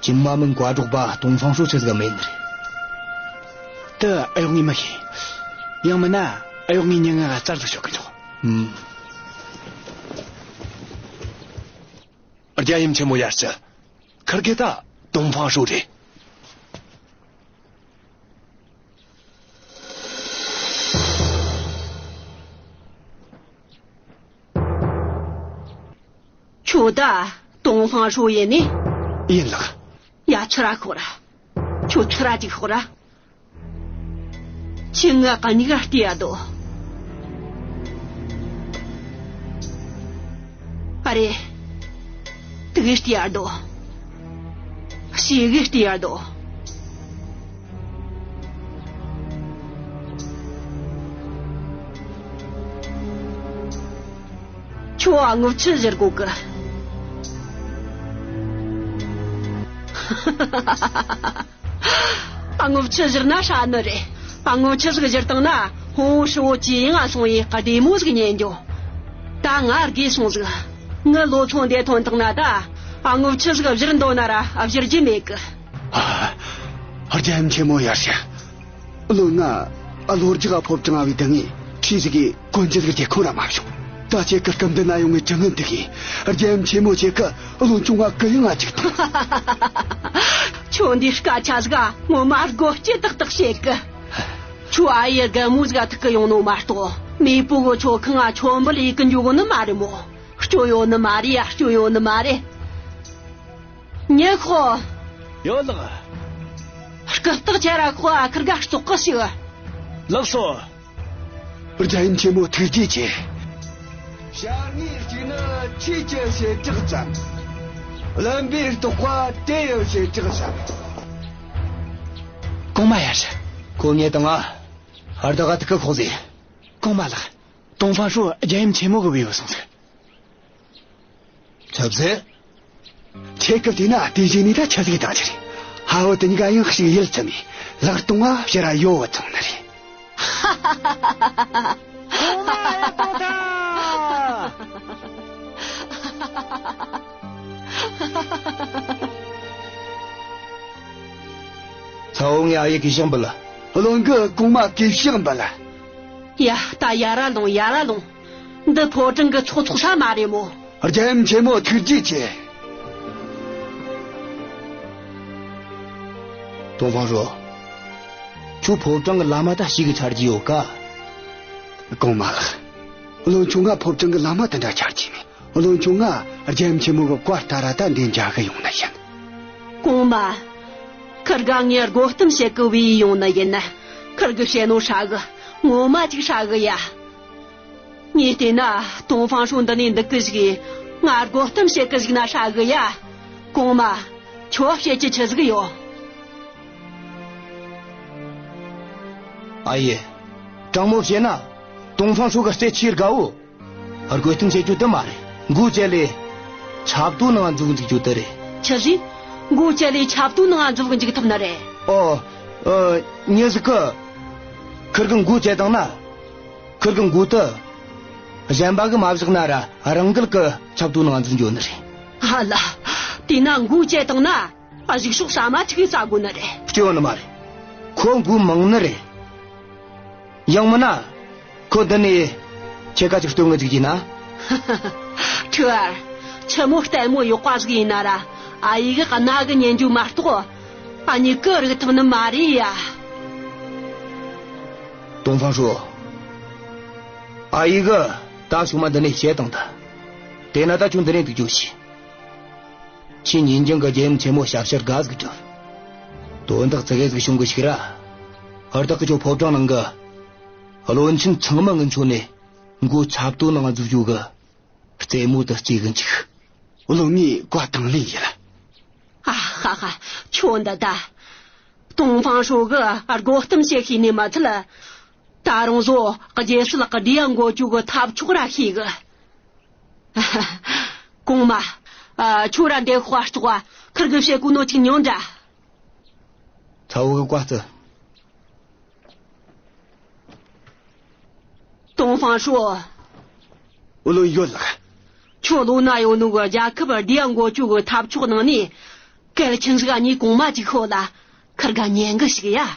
ཅིན་མ་མིན་བཀའ་སྒྲོག་པ་ཏུང་ཧྥང་ཧྲོ་ཆི་ཟིག་མེད་ནི་རེད། དེ་ཨ་གཡོག་ངས་མི་ཤེས། ཡང་མིན་ན་ཨ་གཡོག་ངས་མྱི་ང་བཙལ་དུ་ཤོག་གི་འཇུག་ཨུམ། རྒྱལ་ཡུམ་ཆེན་མོ་ཡར་ཅི། ཁུར་གེ་ད་ཏུང་ཧྥང་ཧྲོ་རེད། ཁྱོད་ད་ཏུང་ཧྥང་ཧྲོ་ཡིན་ནི། ཡིན་ལགས། ཡ། ཚུར་ར་ཤོག་ར། ཁྱོད་ཚུར་ར་ཅིག་ཤོག་ར། ཁྱོས་ང་གཉིས་ཀ་བལྟས་ཡ་དོ། ཨ་རེ། དེ་གིས་བལྟས་ཡ་དོ། ཕྱི་གིས་བལྟས་ཡ་དོ། ཁྱོད་ཨ་ངོ་ཆི་བཞུར་གོ་གི། ཨ་ངོ་ཆི་བཞུར་ན་ཧྲ་ནི་རེད། ཨ་ངོ་ཆི་ཟིག་བཞུར་བཏང་ན་ཧོང་ཧྲི་བོ་ཅི་ཡིན་ང་སོང་ཡི་བདེ་མོ་ཟིག་ཉན་རྒྱུ། ད་ང་རྒས་སོང་ཟིག་ངི་ལོ་ཚོད་འདི་ཐོན་བཏང་ན་ད་ཨ་ངོ་ཆི་ཟིག་བཞུར་འདོད་ན་ར་ཨ་བཞུར་རྒྱུ་མེད་གི། ཨ། རྒྱལ་ཡུམ་ཆེན་མོ་ཡར་ཞུ། བློན་ང་ཨ་ལོ་རྒྱག་ཕོ་བྲང་བའི་སྡིངས་ངས་ཁྲིས་ཟིག་གི་གོན་རྒྱུ་ཟིག་རྒྱག་ཁོམ་ར་མ་བྱུང་། ད་ཁྱེད་ཀྱི་སྐུ་མདུན་ན་ཡོང་ངས་དྲི་ངན་དེ་གིས་རྒྱལ་ཡུམ་ཆེན་མོ་ཁྱེད་ཀྱི་བློན་ཆུང་ང་གུ་ཡངས་ང་ཅིག་ཐོངས། ཁྱོད་འདི་སྐད་ཆ་ཟིག་ངོ་མ་དགོད་སྐྱེ་ཏག་ཏག་བཤད་གི། ཁྱོད་ཨ་ཡེ་རྒན་མོ་ཟིག་ཐུག་གི་ཡོང་ནོ་མ་གཏོགས་མེས་པོ་གི་མཆོད་ཁང་ང་མཆོད་འབུལ་ཡེད་གི་འཇུག་གོ་ནི་མ་རེད་མོ། སྐྱོན་ཡོད་ནི་མ་རེད་ཡ། སྐྱོན་ཡོད་ནི་མ་རེད། མྱི་ཤོག་ཡོད་ལགས། རྐུབ་སྟེགས་ཁྱེར་ར་ཤོག་ཨ་ཁུར་གེ་ཙོག་གི་ཞོག་ལགས་སོ། རྒྱལ་ཡུམ་ཆེན་མོ་ཐུགས་རྗེ་ཆེ། ཞྭ་དངོས་གཅིག་ནི་ཆོས་ཀྱི་བྱེ་བྲག་ཙམ། བླུན་པོའི་རྟོག་པ་དེ་ཡི་བྱེ་བྲག་ཙམ། གོང་མ་ཡར་ཞུ། ཁོ་ངེད་དང་ང་། ཧར་ད་ག་ཐུག་གི་ཤོག་ཟེར། གོང་མ་ལགས། ཏོང་ཧྥང་ཧྲོ་རྒྱལ་ཡུམ་ཆེན་མོ་གི་བུ་ཡོད་སོང་ཟིག་ཆབ་ཟེ། ཁྱེད་སྐབས་དེ་ན་དེ་བཞིན་ནི་ད་ཆི་ཟིག་བཏང་རྒྱུ་རེད། ཧ་བོ་དེ་གཉིས་ཀ་ཡང་ཞིག་ཡིད་ཚིམ་མི། ལག་སྟོང་ང་ཕྱིར་ར་ཡོ་བོ་ཚང་ནི་རེད། གོང་མ་ཡ་ཏོ་ཐ། ཚ་བོ་ངས་ཨ་ཡེ་གུས་ཕྱག་འབུལ། བློན་གིས་གོང་མ་གུས་ཕྱག་འབུལ། ཡ། ད་ཡར་ར་ལོངས། ཡར་ར་ལོངས། འདི་ཕོ་བྲང་གི་ཚོགས་འཚོགས་ས་མ་རེད་མོ། རྒྱལ་ཡུམ་ཆེན་མོ་ཐུགས་རྗེ་ཆེ། ཏོང་ཧྥང་ཧྲོ། ཁྱོད་ཕོ་བྲང་གི་ལམ་མ་ད་ཞེ་གི་ཆ་རྒྱུས་ཡོད་ཀ། གོང་མ་ལགས། བློན་ཆུང་ང་ཕོ་བྲང་གི་ལམ་མ་དེ་འདྲ་ཆ་རྒྱུས་མེད། བློན་ཆུང་ང་རྒྱལ་ཡུམ་ཆེན་མོ་གི་བཀའ་ལྟར་ར་ད་འདི་མཇལ་གི་ཡོང་ནི་ཡིན། གོང་མ། ཁུར་གེ་ངས་དགོད་གཏམ་བཤད་གི་བོས་ཡོང་ནི་ཡིན། ཁུར་གེས་བཤད་ནོ་ཧྲ་གི། ངོ་མ་ཅིག་ཧྲ་གི་ཡ། ངས་བལྟས་ན་ཏོང་ཧྥང་ཧྲོ་འདི་ནས་འདུག་གི་བཞུགས། ང་དགོད་གཏམ་བཤད་གི་བཞུགས་ན་ཧྲ་གི་ཡ། གོང་མ། ཁྱོད་བཤད་རྒྱུ་ཆི་ཟིག་ཡོད། ཨ་ཡེ། དྲང་མོ་བཤད་ན། ཏོང་ཧྥང་ཧྲོ་གི་རྩེད་ཆས་དགའ་བོ། དགོད་གཏམ་བཤད་རྒྱུ་དེ་མ་རེད། མགོ་བཅད་ལས། ཆབ་ཏོ་ནང་འཛུལ་འཇུག་རྒྱུ་དེ་རེད། ཆི་ཟིག་མགོ་བཅད་ལས་ཆབ་ཏོ་ནང་འཛུལ་འཇུག་ཐུབ་ནི་རེད། ཨོ། ཨ། མྱི་ཟིག་གིས། ཁུར་གི་མགོ་བཅད་བཏང་ན། ཁུར་གི་མགོ་དེ། གཞན་པ་གིས་མ་བཞག་ན་ར་རང་འགུལ་གིས་ཆབ་ཏོ་ནང་འཛུལ་འགྱོ་ནི་རེད། ཨ་ལ། དེས་ན་མགོ་བཅད་བཏང་ན། ཨ། གཞུག་ཕྱོགས་ཟ་མ་ཆི་གིས་ཟ་དགོས་ནི་རེད། སྐྱོན་ནི་མ་རེད། ཁོ་མགོ་མང་ནི་རེད། ཡང་མིན་ན། ཁོ་འདི་ནས་ཁྱེད་ཀ་ཅིག་སྟོན་གི་འཇུག་རྒྱུ་ན། ཁྲི་བར། ཆི་མོ་ལྟད་མོ་ཡག་པ་ཟིག་ཡིན་ན་ར། ཨ་ཡེ་གིས་རྣ་གིས་ཉན་རྒྱུ་མ་གཏོགས། ཨ་མྱེས་གིས་རིག་ཐུབ་ནི་མ་རེད་ཡ། ཏོང་ཧྥང་ཧྲོ། ཨ་ཡེ་གིས་ད་ཞུ་མ་འདི་ནས་བཤད་བཏང་ད། དེས་ན་ད་ཁྱོད་འདི་ནས་འདུག་རྒྱུ་བྱོས། ཁྱོས་ཉིན་རྒྱུན་གི་རྒྱལ་ཡུམ་ཆེན་མོ་ཞབས་ཕྱི་དགའ་ཟིག་སྒྲུབས། དོན་དག་ཙི་གེ་ཟིག་བྱུང་གི་ཞིག་ར། ཧར་ཐག་གི་ཁྱོད་ཕོ་བྲང་ནང་གི་བློན་ཆེན་ཚང་མ་ངི་ཆོ་ནས་མགོ་ཆབ་ཏོ་ནང་འཛུགས་རྒྱུ་གི་རྩེད་མོ་དེ་རྩེ་གི་འཇུག། བློན་ངས་བཀའ་དང་ལེན་ཡིན། ཨ་ཧ་ཧ། ཁྱོད་འདི་ད། ཏོང་ཧྥང་ཧྲོ་གི་དགོད་གཏམ་བཤད་ཤེས་ནི་མ་ཚད། ད་རུང་བཟོ་རྒྱལ་སྲིད་ལག་གི་བདེ་འགོད་རྒྱུ་གི་ཐབས་མཆོག་ར་ཤེས་གི། གོང་མ། ཨ། ཁྱོད་ར་འདི་དཔའ་ལྕོག་པ་ཁིར་གི་བཤད་གོ་ནོ་ཅིག་ཉོན་དྲ། ཚ་བོ་གི་བཀའ་སྩལ། ཏོང་ཧྥང་ཧྲོ། བློན་ཡོད་ལགས། ཁྱོད་ལོ་ན་ཡོད་ནོ་གི་རྒྱལ་ཁབ་བདེ་འགོད་རྒྱུ་གི་ཐབས་མཆོག་ནང་ནས་གལ་ཆེན་ཟིག་གཉིས་གོང་མ་ཅིག་ཤོད་ལ། ཁིར་ག་ཉན་གི་ཞིག་ཡ།